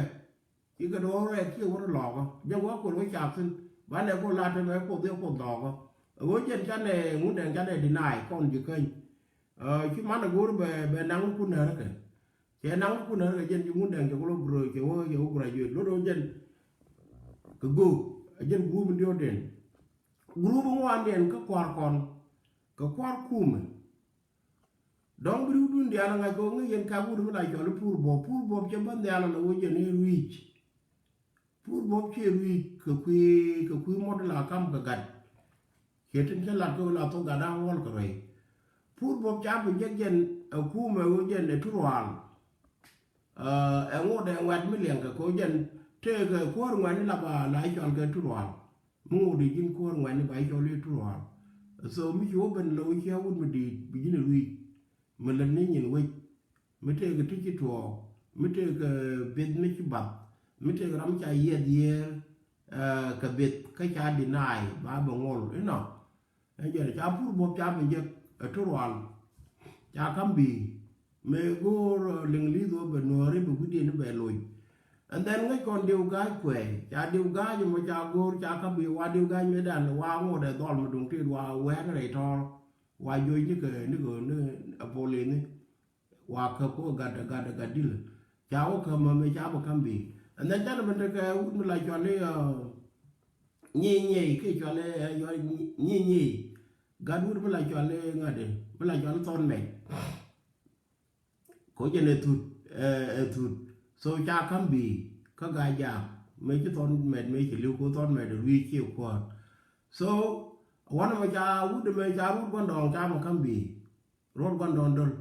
Ci kɛ duɔ̱ɔ̱r rɛɛk ci wä rɔ lɔɔkä. Jɛ wä kuɔl wä cak thi̱n. Banɛ kuɔl la tɛmɛ kuoth yɛ kuoth lɔɔkä. Ɛ ɣöö jɛn canɛ Ŋundɛŋ canɛ deny kɔn ji̱ käny. Ci man ɛ go̱o̱r bɛ bɛ naŋ kun närä kɛ. Cɛ naŋ kun närä kɛ jɛn ji̱ Ŋundɛŋ cɛ wä lɔ gro cɛ wä cɛ wä graduate lot ɣöö jɛn. Kɛ go̱o̱k ɛ jɛn group in diɔ̱ɔ̱kdiɛn. Group in ŋuandiɛn kä kua̱r kɔn. Kɛ kua̱r kumɛ. Dɔ̱ŋ bi riwdun diaal ŋa̱c kɛ ɣöö ŋäc yɛn kak wut mi la cɔl i̱ pur buɔ̱p. Pur buɔ̱p cɛ bä nhial ala wä jɛn i̱ rui̱c. Pur buɔ̱p ciɛ rui̱c kɛ kui̱ kɛ kui̱ mɔt la kam kɛ gat. Ciɛ tin cä lat kɛ ɣöö la thok gat da̱ŋ ŋuɔl kɛ ruɛy. Pur buɔ̱p ca bi jek jɛn ɛ kumɛ ɣöö jɛn ɛ turual. Ɛ ŋot ɛ ŋuɛt mi liɛŋkɛ kɛ ɣöö jɛn tëëkɛ kuäär ŋuɛt ni la ba la cɔl kɛ turual. Mi ŋot i̱ ji̱n kuäär ŋuɛ̈tni ba i̱ cɔl i̱ turuaal. So mi ci wä ben lo̱w cia wut mi di̱i̱t bi ji̱n i̱ rui̱c. Mi lät ni nyin wec. Mi tëëkɛ ti ci tuɔɔk. Mi tëëkɛ bieth mi ci bath. Mi tëëkɛ ram ca yiɛth yiëër. Kɛ bieth kä ca deny ba bɛ ŋol inɔ. Ɛn jɛn ca pur buɔ̱p ca bi jek ɛ turuaal. Ca ka̱m bi̱i̱. Mëë go̱o̱r liŋ li̱th wä bɛ nuääri bɛ wi̱cdiɛn bɛ loc. And then ŋäc kɔn diw ga̱a̱c kuɛɛc ca diw ga̱a̱c mɔ ca go̱o̱r ca ka̱m bi̱i̱ wa diw ga̱a̱c mëëdan wa ŋot ɛ dhɔl mi duŋ tit wa wɛɛk rɛy tɔ̱ɔ̱r. Wa juɔc nikɛ nikɛ ni a polini. Wa käp kä gat gat gat dilä. Ca wä käp mä mëë ca bä ka̱m bi̱i̱. And then canɛ ben tekɛ wut mi la cɔal i̱ nyiey nyiey kiɛ cɔal i̱ nyiey nyiey. Gat wut mi la cɔal i̱ ŋa̱t i̱ mi la cɔal i̱ thɔn mɛc. Ko jɛn ɛ thut ɛ thut. So ca ka̱m bi̱i̱ kä gaa jaak mëë ci thɔn mɛt mëë ci li̱w ko thɔn mɛt ɛ rui̱c ciɛ kuäär. So wanɛ mɛ ca wut mɛ ca rut gua̱ndɔɔŋ ca mɛ ka̱m bi̱i̱. Rut gua̱ndɔɔŋ döl.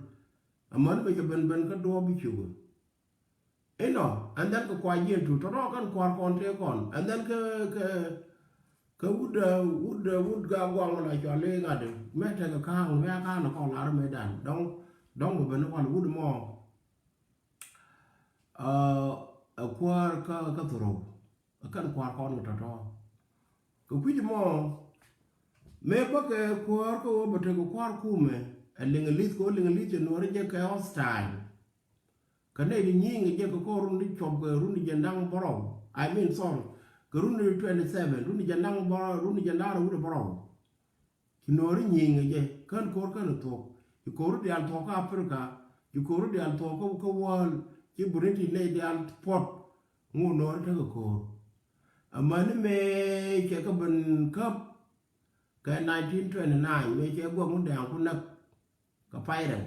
Amäni mɛ ca ben ben kä duɔ̱ɔ̱p bi cukɛ. Inɔ and then kɛ kua jiɛn tut tɔ̱tɔ̱ kɛn kua̱r kɔn tëë kɔn and then kɛ kɛ kɛ wut wut wut ga guaŋ la cɔal i̱ ŋa̱t mɛ tekɛ ka̱a̱ŋ mɛ a ka̱a̱ŋ kɔn lar mɛ dan dɔ̱ŋ dɔ̱ŋ bɛ ben wal wut mɔ. Ɛ kuäär kä kä thurou. Ɛ kɛn kua̱r kɔn kɛ tɔ̱tɔ̱ kɛ kui̱c mɔ. Mëë bäkɛ kuäär kä ɣöö bɛ tekɛ kua̱r kumɛ ɛ liŋ li̱th kɛ ɣöö liŋ li̱th cɛ nuɔ̱ɔ̱ri jɛ kɛ hostile. Kä nɛy ti nyiŋ jɛ kɛ kɔr run ti cuɔp kɛ run ti jɛ naŋ bärɔw. I mean sorry. Kɛ run ti twenty seven run ti jɛ naŋ bärɔw run ti jɛ naŋ run ti bärɔw. Ci nuɔ̱ɔ̱ri nyiŋ jɛ kän ko̱r kän thuɔ̱k. Ci ko̱r diaal thuɔ̱k kä Africa. Ci ko̱r diaal thuɔ̱k kä kä world. Ci British nɛy diaal puɔt. Ŋu Nuɔ̱ɔ̱ri tekɛ ko̱o̱r. Amäni mëë cɛ kɛ ben käp kɛ nineteen twenty-nine mëë cɛ guɔk Ŋundɛŋ ku näk kɛ Payraŋ.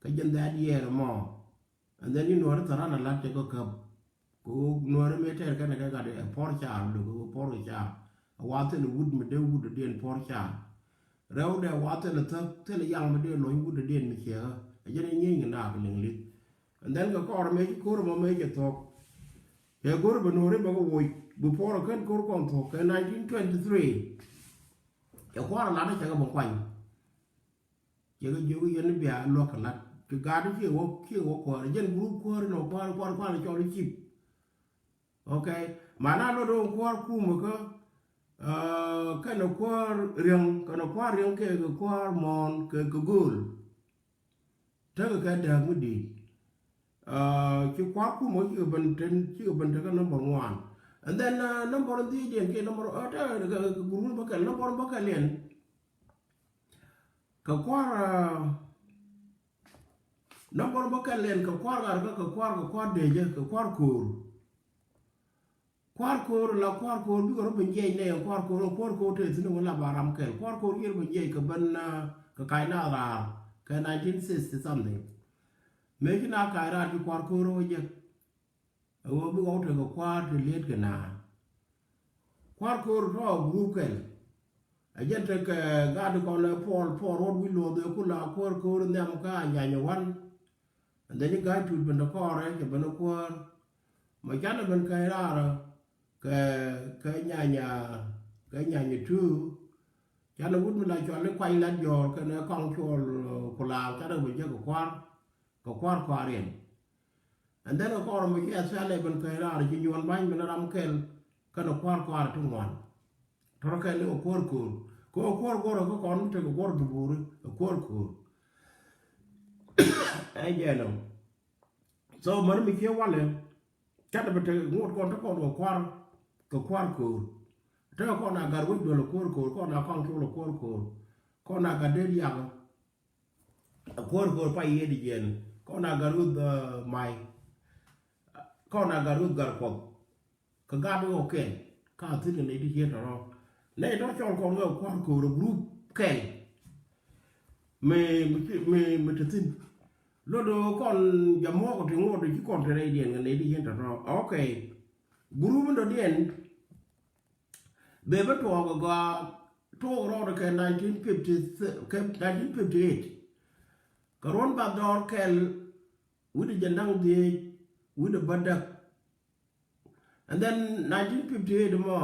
Kä jɛn that year mɔ. And then ni Nuɔ̱ɔ̱ri thɔran a lat cɛ kɛ käp. Kɛ ɣöö Nuɔ̱ɔ̱ri mëë tɛɛr kɛnɛ kɛ gat ɛ puɔr car, dee kɛ ɣöö puɔr kɛ car. A wa thilɛ wut mi dee wut dee diɛn puɔr car. Rɛwdɛ wa thilɛ thäk, thilɛ yaŋ mi dee lony wut dee diɛn mi ciɛ ɣä. A jɛn a nyieny kɛ naak liŋ li̱th. And then kɛ kɔr mëë ci ko̱r mɔ mëë cɛ thuɔ̱k. Cɛ go̱r bɛ Nuɔ̱ɔ̱ri bɛ kɛ woc, bi puɔr kɛn ko̱r kɔn thuɔ̱k kɛ nineteen twenty-three. Cɛ kua̱r a lat cɛ kɛ bɛ kuany. Cɛ kɛ jiök yɛn bia luäk kɛ lat. Kɛ gaat ciɛ wä, ciɛ wä kuäär. Jɛn group kuäär inɔ kuäär, kuäär, kuäär cɔl i̱ cip. Okay. Mana lot ɣöö kuäär kumä kä, ah, kɛnɛ kuäär riäŋ, kɛnɛ kuäär riäŋ kɛ, kɛ kuäär muɔ̱ɔ̱n kɛ, kɛ gööl. Tekɛ kɛ dääk mi di̱i̱t. Ah, ci kua̱r kumä cikɛ ben ten, cikɛ ben tekɛ number one. And then, ah, number dhiecdiɛn kiɛ number, ah, tekɛ kɛ, kɛ group bä kɛl, number bä kɛl yɛn. Kɛ kua̱r, ah, number bä kɛl yɛn kɛ kua̱r gat kä kɛ kua̱r, kɛ kua̱r dee jɛ, kɛ kua̱r ko̱o̱r. Kua̱r ko̱o̱r la kua̱r ko̱o̱r bikɛ rɔ ben jiɛc nɛ kua̱r ko̱o̱r, kua̱r ko̱o̱r te thi̱n wä la ba ram kɛl. Kua̱r ko̱o̱r kiɛ rɔ ben jiɛc kɛ ben, ah, kɛ kac na raar kɛ nineteen sixty something. Mëë ci na kac raar ci kua̱r ko̱o̱r wä jek. Ɛ wä bikɛ wä tekɛ kua̱r te liet kɛ na. Kua̱r ko̱o̱r tɔ group kɛl. A jɛn tekɛ gat kɔn ɛ puɔl, puɔl ruɔt wi̱c luɔth ɛ kula kua̱r ko̱o̱r nhiam kä a nyany wan. And then i̱ ga̱a̱c tut ben dee kɔɔrɛ cɛ ben dee kuäär. Ma canɛ ben kɛc raarä kɛ, kɛ nyanya, kɛ nyanya tu. Canɛ wut mi la cual i̱ kuany lat jɔɔr kɛnɛ kɔŋ cuɔl, uh, kulaal canɛ ben jɛ kɛ kua̱r, kɛ kua̱r kua̱r yɛn. And then kɛ kɔɔrɛ ma ci a thɛl ɛ ben kɛc raarä ci nyuɔn ba̱ny ben ram kɛl kɛnɛ kua̱r kua̱r ti ŋuan. Tɔrɔ kɛn ni kɛ kuäär ko̱o̱r. Kɛ kɛ kuäär go̱rä kä kɔn mi tekɛ guɔ̱r dubuuri kɛ kuäär ko̱o̱r. Ɛ jɛn ɔ. So mani mi ciɛ walɛ. Canɛ bi tekɛ ŋot kɔn te kɔn kɛ kua̱r, kɛ kua̱r ko̱o̱r. Tekɛ kɔn a gat wec duel kɛ kuäär ko̱o̱r, kɔn a kɔn col kɛ kuäär ko̱o̱r. Kɔn a gat dee riakä. A kuäär ko̱o̱r pa yiëë di jiɛn. Kɔn a gat ruth, uh, may. Kɔn a gat ruth gat kuɔth. Kɛ gat ɣɔw kɛl ka thi̱n kɛ nɛy ti ciet tɔ̱rɔ̱. Nɛy tɔ̱ cɔl kɔn kɛ kua̱r ko̱o̱r ɛ group kɛl. Mi, mi, mi, mi te thi̱n. Lot ɣöö kɔn jɛ muɔ̱ɔ̱k ti ŋuɔ̱t ti ci kɔn te rɛydiɛn kɛ nɛy ti ciet tɔ̱rɔ̱. Okay. Group in dɔ̱diɛn bɛ bä tuɔɔk ɛ gɔaa tuɔɔk rɔɔdɛ kɛ nineteen fifty, kɛ nineteen fifty eight. Kɛ ruɔ̱n ba dhɔr kɛl wi̱cdɛ jɛ naŋ dhiec wi̱cdɛ bä däk. And then nineteen fifty eight mɔ,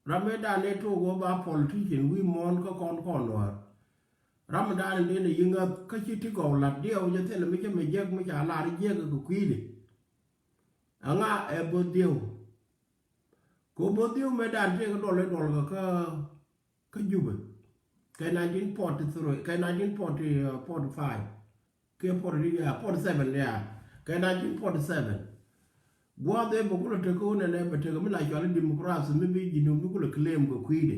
ram mëë dan ëë tok wä ba politician wi̱i̱ muɔ̱ɔ̱n kä kɔn kɔn Nuäär. Ram dan ëë den ɛ yi̱ ŋäth kä ci ti gɔw lat diɛw jɛ thilɛ mi cä mi jiäk mi ca lar jiäk kɛ kui̱dɛ. Aŋa ɛ bo̱th diɛw. Kɛ bo̱th diɛw mëë dan tëë kɛ duɔl i̱ duɔl kɛ kä kä Jubɛ kɛ nineteen forty three, kɛ nineteen forty, uh, forty five, kɛ forty, yeah, forty seven, yeah, kɛ nineteen forty seven. Gua̱a̱th ëë bɛ kulɛ tekɛ wä nɛnɛ bɛ tekɛ mi la cɔal i̱ democracy mi bi Jinub ni kulɛ claim kɛ kui̱dɛ.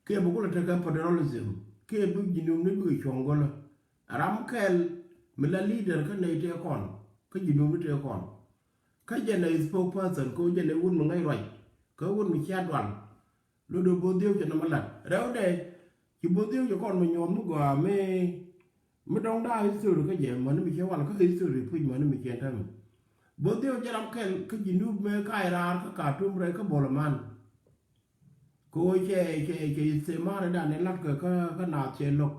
Kiɛ bɛ kulɛ tekɛ federalism kiɛ bi Jinub ni bikɛ cuɔ̱ŋ gɔlä. Ram kɛl mi la leader kä nɛy tëë kɔn kä Jinub ni tëë kɔn. Kä jɛn ɛ spokesperson kɛ wä jɛn ɛ wut mi ŋäc ruac kä wut mi cia dual. Lot ɛ bo̱th diɛw cɛ nɔmɔ lat rɛwdɛ. Ci bo̱th diɛw cɛ kɔn mi nyuɔth mi gɔaa mi, mi dɔ̱ŋ da̱a̱ history kä jɛ mäni mi cɛ wal kä history puc mäni mi cɛ tɛm. Bo̱th diɛw cɛ ram kɛl kä Jinub mëë kac raar kä Khartoum rɛy kä Bol Omon. Kɛ ɣöö cɛ, cɛ, cɛ istimar dan in latkɛ kä, kä naath cɛ lo̱k.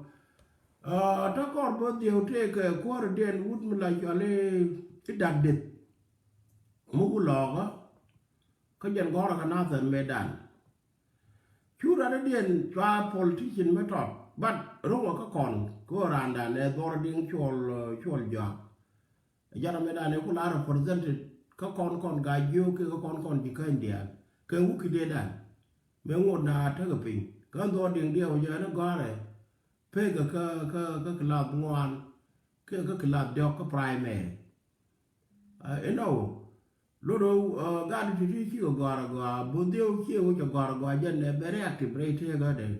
Aa, te kɔr bo̱th diɛw tëëkɛ kuäärdiɛn wut mi la cɔal i̱ Dak Deth. Mi ku lɔɔkä kä jɛn gɔ̱rä kɛ naath ɛn mëë dan. Cu raan diɛn cua politician mi tɔt, but ro̱ŋ kä kɔn kɛ ɣöö raandan ɛ dhɔr diŋ cuɔl, cuɔl jɔak. Jara mi dan ɛ ku la represented kä kɔn kɔn Gajiok kiɛ kä kɔn kɔn ji̱ käny diaal kɛ wuk ki̱ dee dan. Mëë ŋot na tekɛ piny kä dhɔr diŋ diɛw jɛ ni gɔ̱rɛ pekɛ kä, kä, kä class ŋuan kiɛ kä class diɔk kä primary. Aa, inɔ wä lot ɣöö, aa, gat ti ti cikɛ gɔ̱a̱r agɔaa bo̱th diɛw ciɛ wä cɛ gɔ̱a̱r agɔaa jɛn ɛ bɛ reactive rɛy tëëkä dee.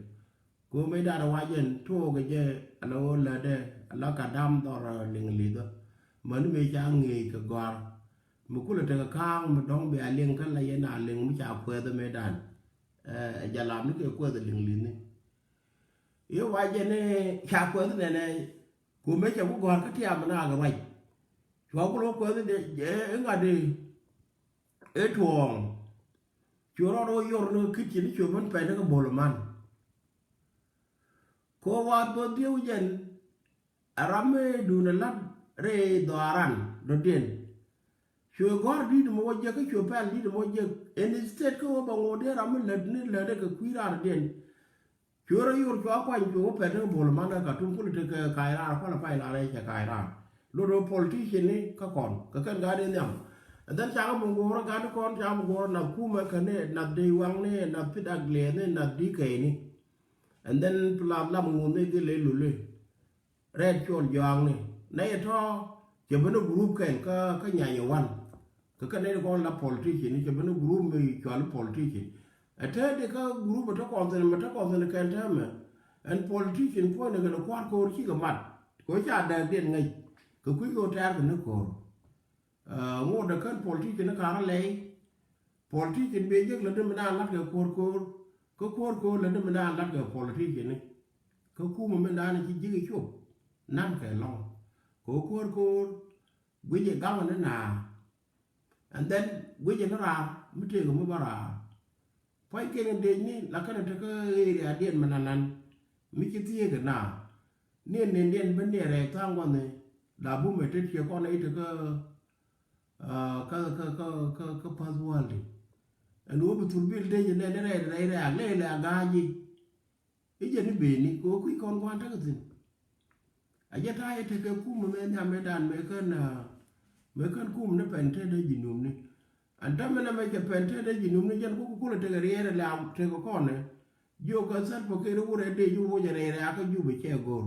Kɛ ɣöö mëë dan ɛ wac jɛn tuɔɔkɛ jɛ ala ɣöö lätdɛ ala ka dam dhɔr, aa, liŋ li̱thä. Mäni mëë ca ŋi̱i̱c kɛ gɔ̱a̱r. Mi kulɛ tekɛ ka̱a̱ŋ mi dɔ̱ŋ bia liŋ kä la yɛn a liŋ mi ca kuɛth mëëdan. Ɛ jalam ni kɛ kuɛth liŋ li̱ni. I̱ wa jɛn i̱ ca kuɛth nɛnɛ. Ku mëë cɛ ku gɔ̱a̱r kä tiam mi naak ruac. Cua ku lo̱k kuɛth i̱ ŋa̱t i̱ tuɔɔŋ. Cu rɔɔd wä yor ni ki̱t ci ni cu ben pɛn ni kɛ bo̱l man. Ko wa bä dhieu jɛn. Ɛ ram mi duundɛ la̱t rɛy dhɔaaran dɔ̱diɛn. Cuɛ gɔ̱r di̱t mɔ wä jek kä cuɛ pɛl di̱t mɔ wä jek. Ɛn state kä wä bɛ ŋot dee ram mi lät ni lät kɛ kui̱ raar dɔ̱diɛn. Cuɛ rɔ yor cua kuany cuɛ wä pɛl ni bo̱l man kä Katum kulɛ tekɛ ka̱a̱c raar kualɛ pay raar rɛy cɛ ka̱a̱c raar. Lot wä politician ni kä kɔn kɛ kɛn gaat in nhiam. And then cakɛ bi go̱o̱rä gaat in kɔn cakɛ bi go̱o̱rä nath kumɛ kɛ ni nath dee waŋ ni nath pit a gliɛth ni nath di kɛy ni. And then plus lam ŋuth ni dhil lɛ luli. Rɛɛt cɔl jɔaakni nɛy tɔ̱ cɛ ben ni group kɛn kä kä nyany wan. Kä kä nɛy kɔn la politician ni cɛ ben ni group mi cual politician. Ɛ te di kä group ɛ te kɔn thin mɛ te kɔn thin kɛn te mɛ. Ɛn politician puɔ̱ny ni kɛn kua̱r ko̱o̱r cikɛ mat kɛ ca dääk diɛn ŋäc. Kɛ kui̱ kɛ tɛɛr kɛ ni ko̱o̱r. Ŋot ɛ kän politician ni ka̱n rɔ lɛy. Politician bɛ jek lätdä mi naan la̱t kɛ ko̱r ko̱r. Kä ko̱r ko̱r lätdä mi naan la̱t kɛ politician ni. Kä kumä mi naan ci ji̱k i̱ cop. Nan kɛ lɔ̱ŋ kɛ ko̱r ko̱r. Guic i̱ gaŋ ni naar. And then guic i̱ ni raar mi tëëk mi bä raar. Pua̱ny kɛn in dec ni la kɛn in te kä area diɛn mi nanan mi ci thieek in naa. Niɛn niɛn diɛn ben niɛn rɛy tha̱a̱ŋ gua̱n ni la bumɛ te tiɛ kɔn i̱ te kä kä kä kä kä kä path waldi. Ɛn wä bi thul bil dec in nɛn in rɛy rɛy rɛy a lɛy lɛ a ga̱a̱c i̱. I̱ jɛ ni beni kɛ wä kui̱ kɔn gua̱n tekɛ thi̱n. A jɛ ta̱a̱ yɛ tekɛ kum mɛ nhiam mɛ dan mɛ kän mɛ kän kum ni pɛn te dee ji̱ num ni. An tämɛ nɛ mɛ cɛ pɛn te dee ji̱ num ni jɛn kuk kulɛ tekɛ riɛɛr ɛ la tekɛ kɔnɛ. Jiök kɛ thäl pɛ kɛ ri wurɛ dee ji̱ woc ɛ rɛy rɛy a kä jup ɛ cɛ go̱o̱r.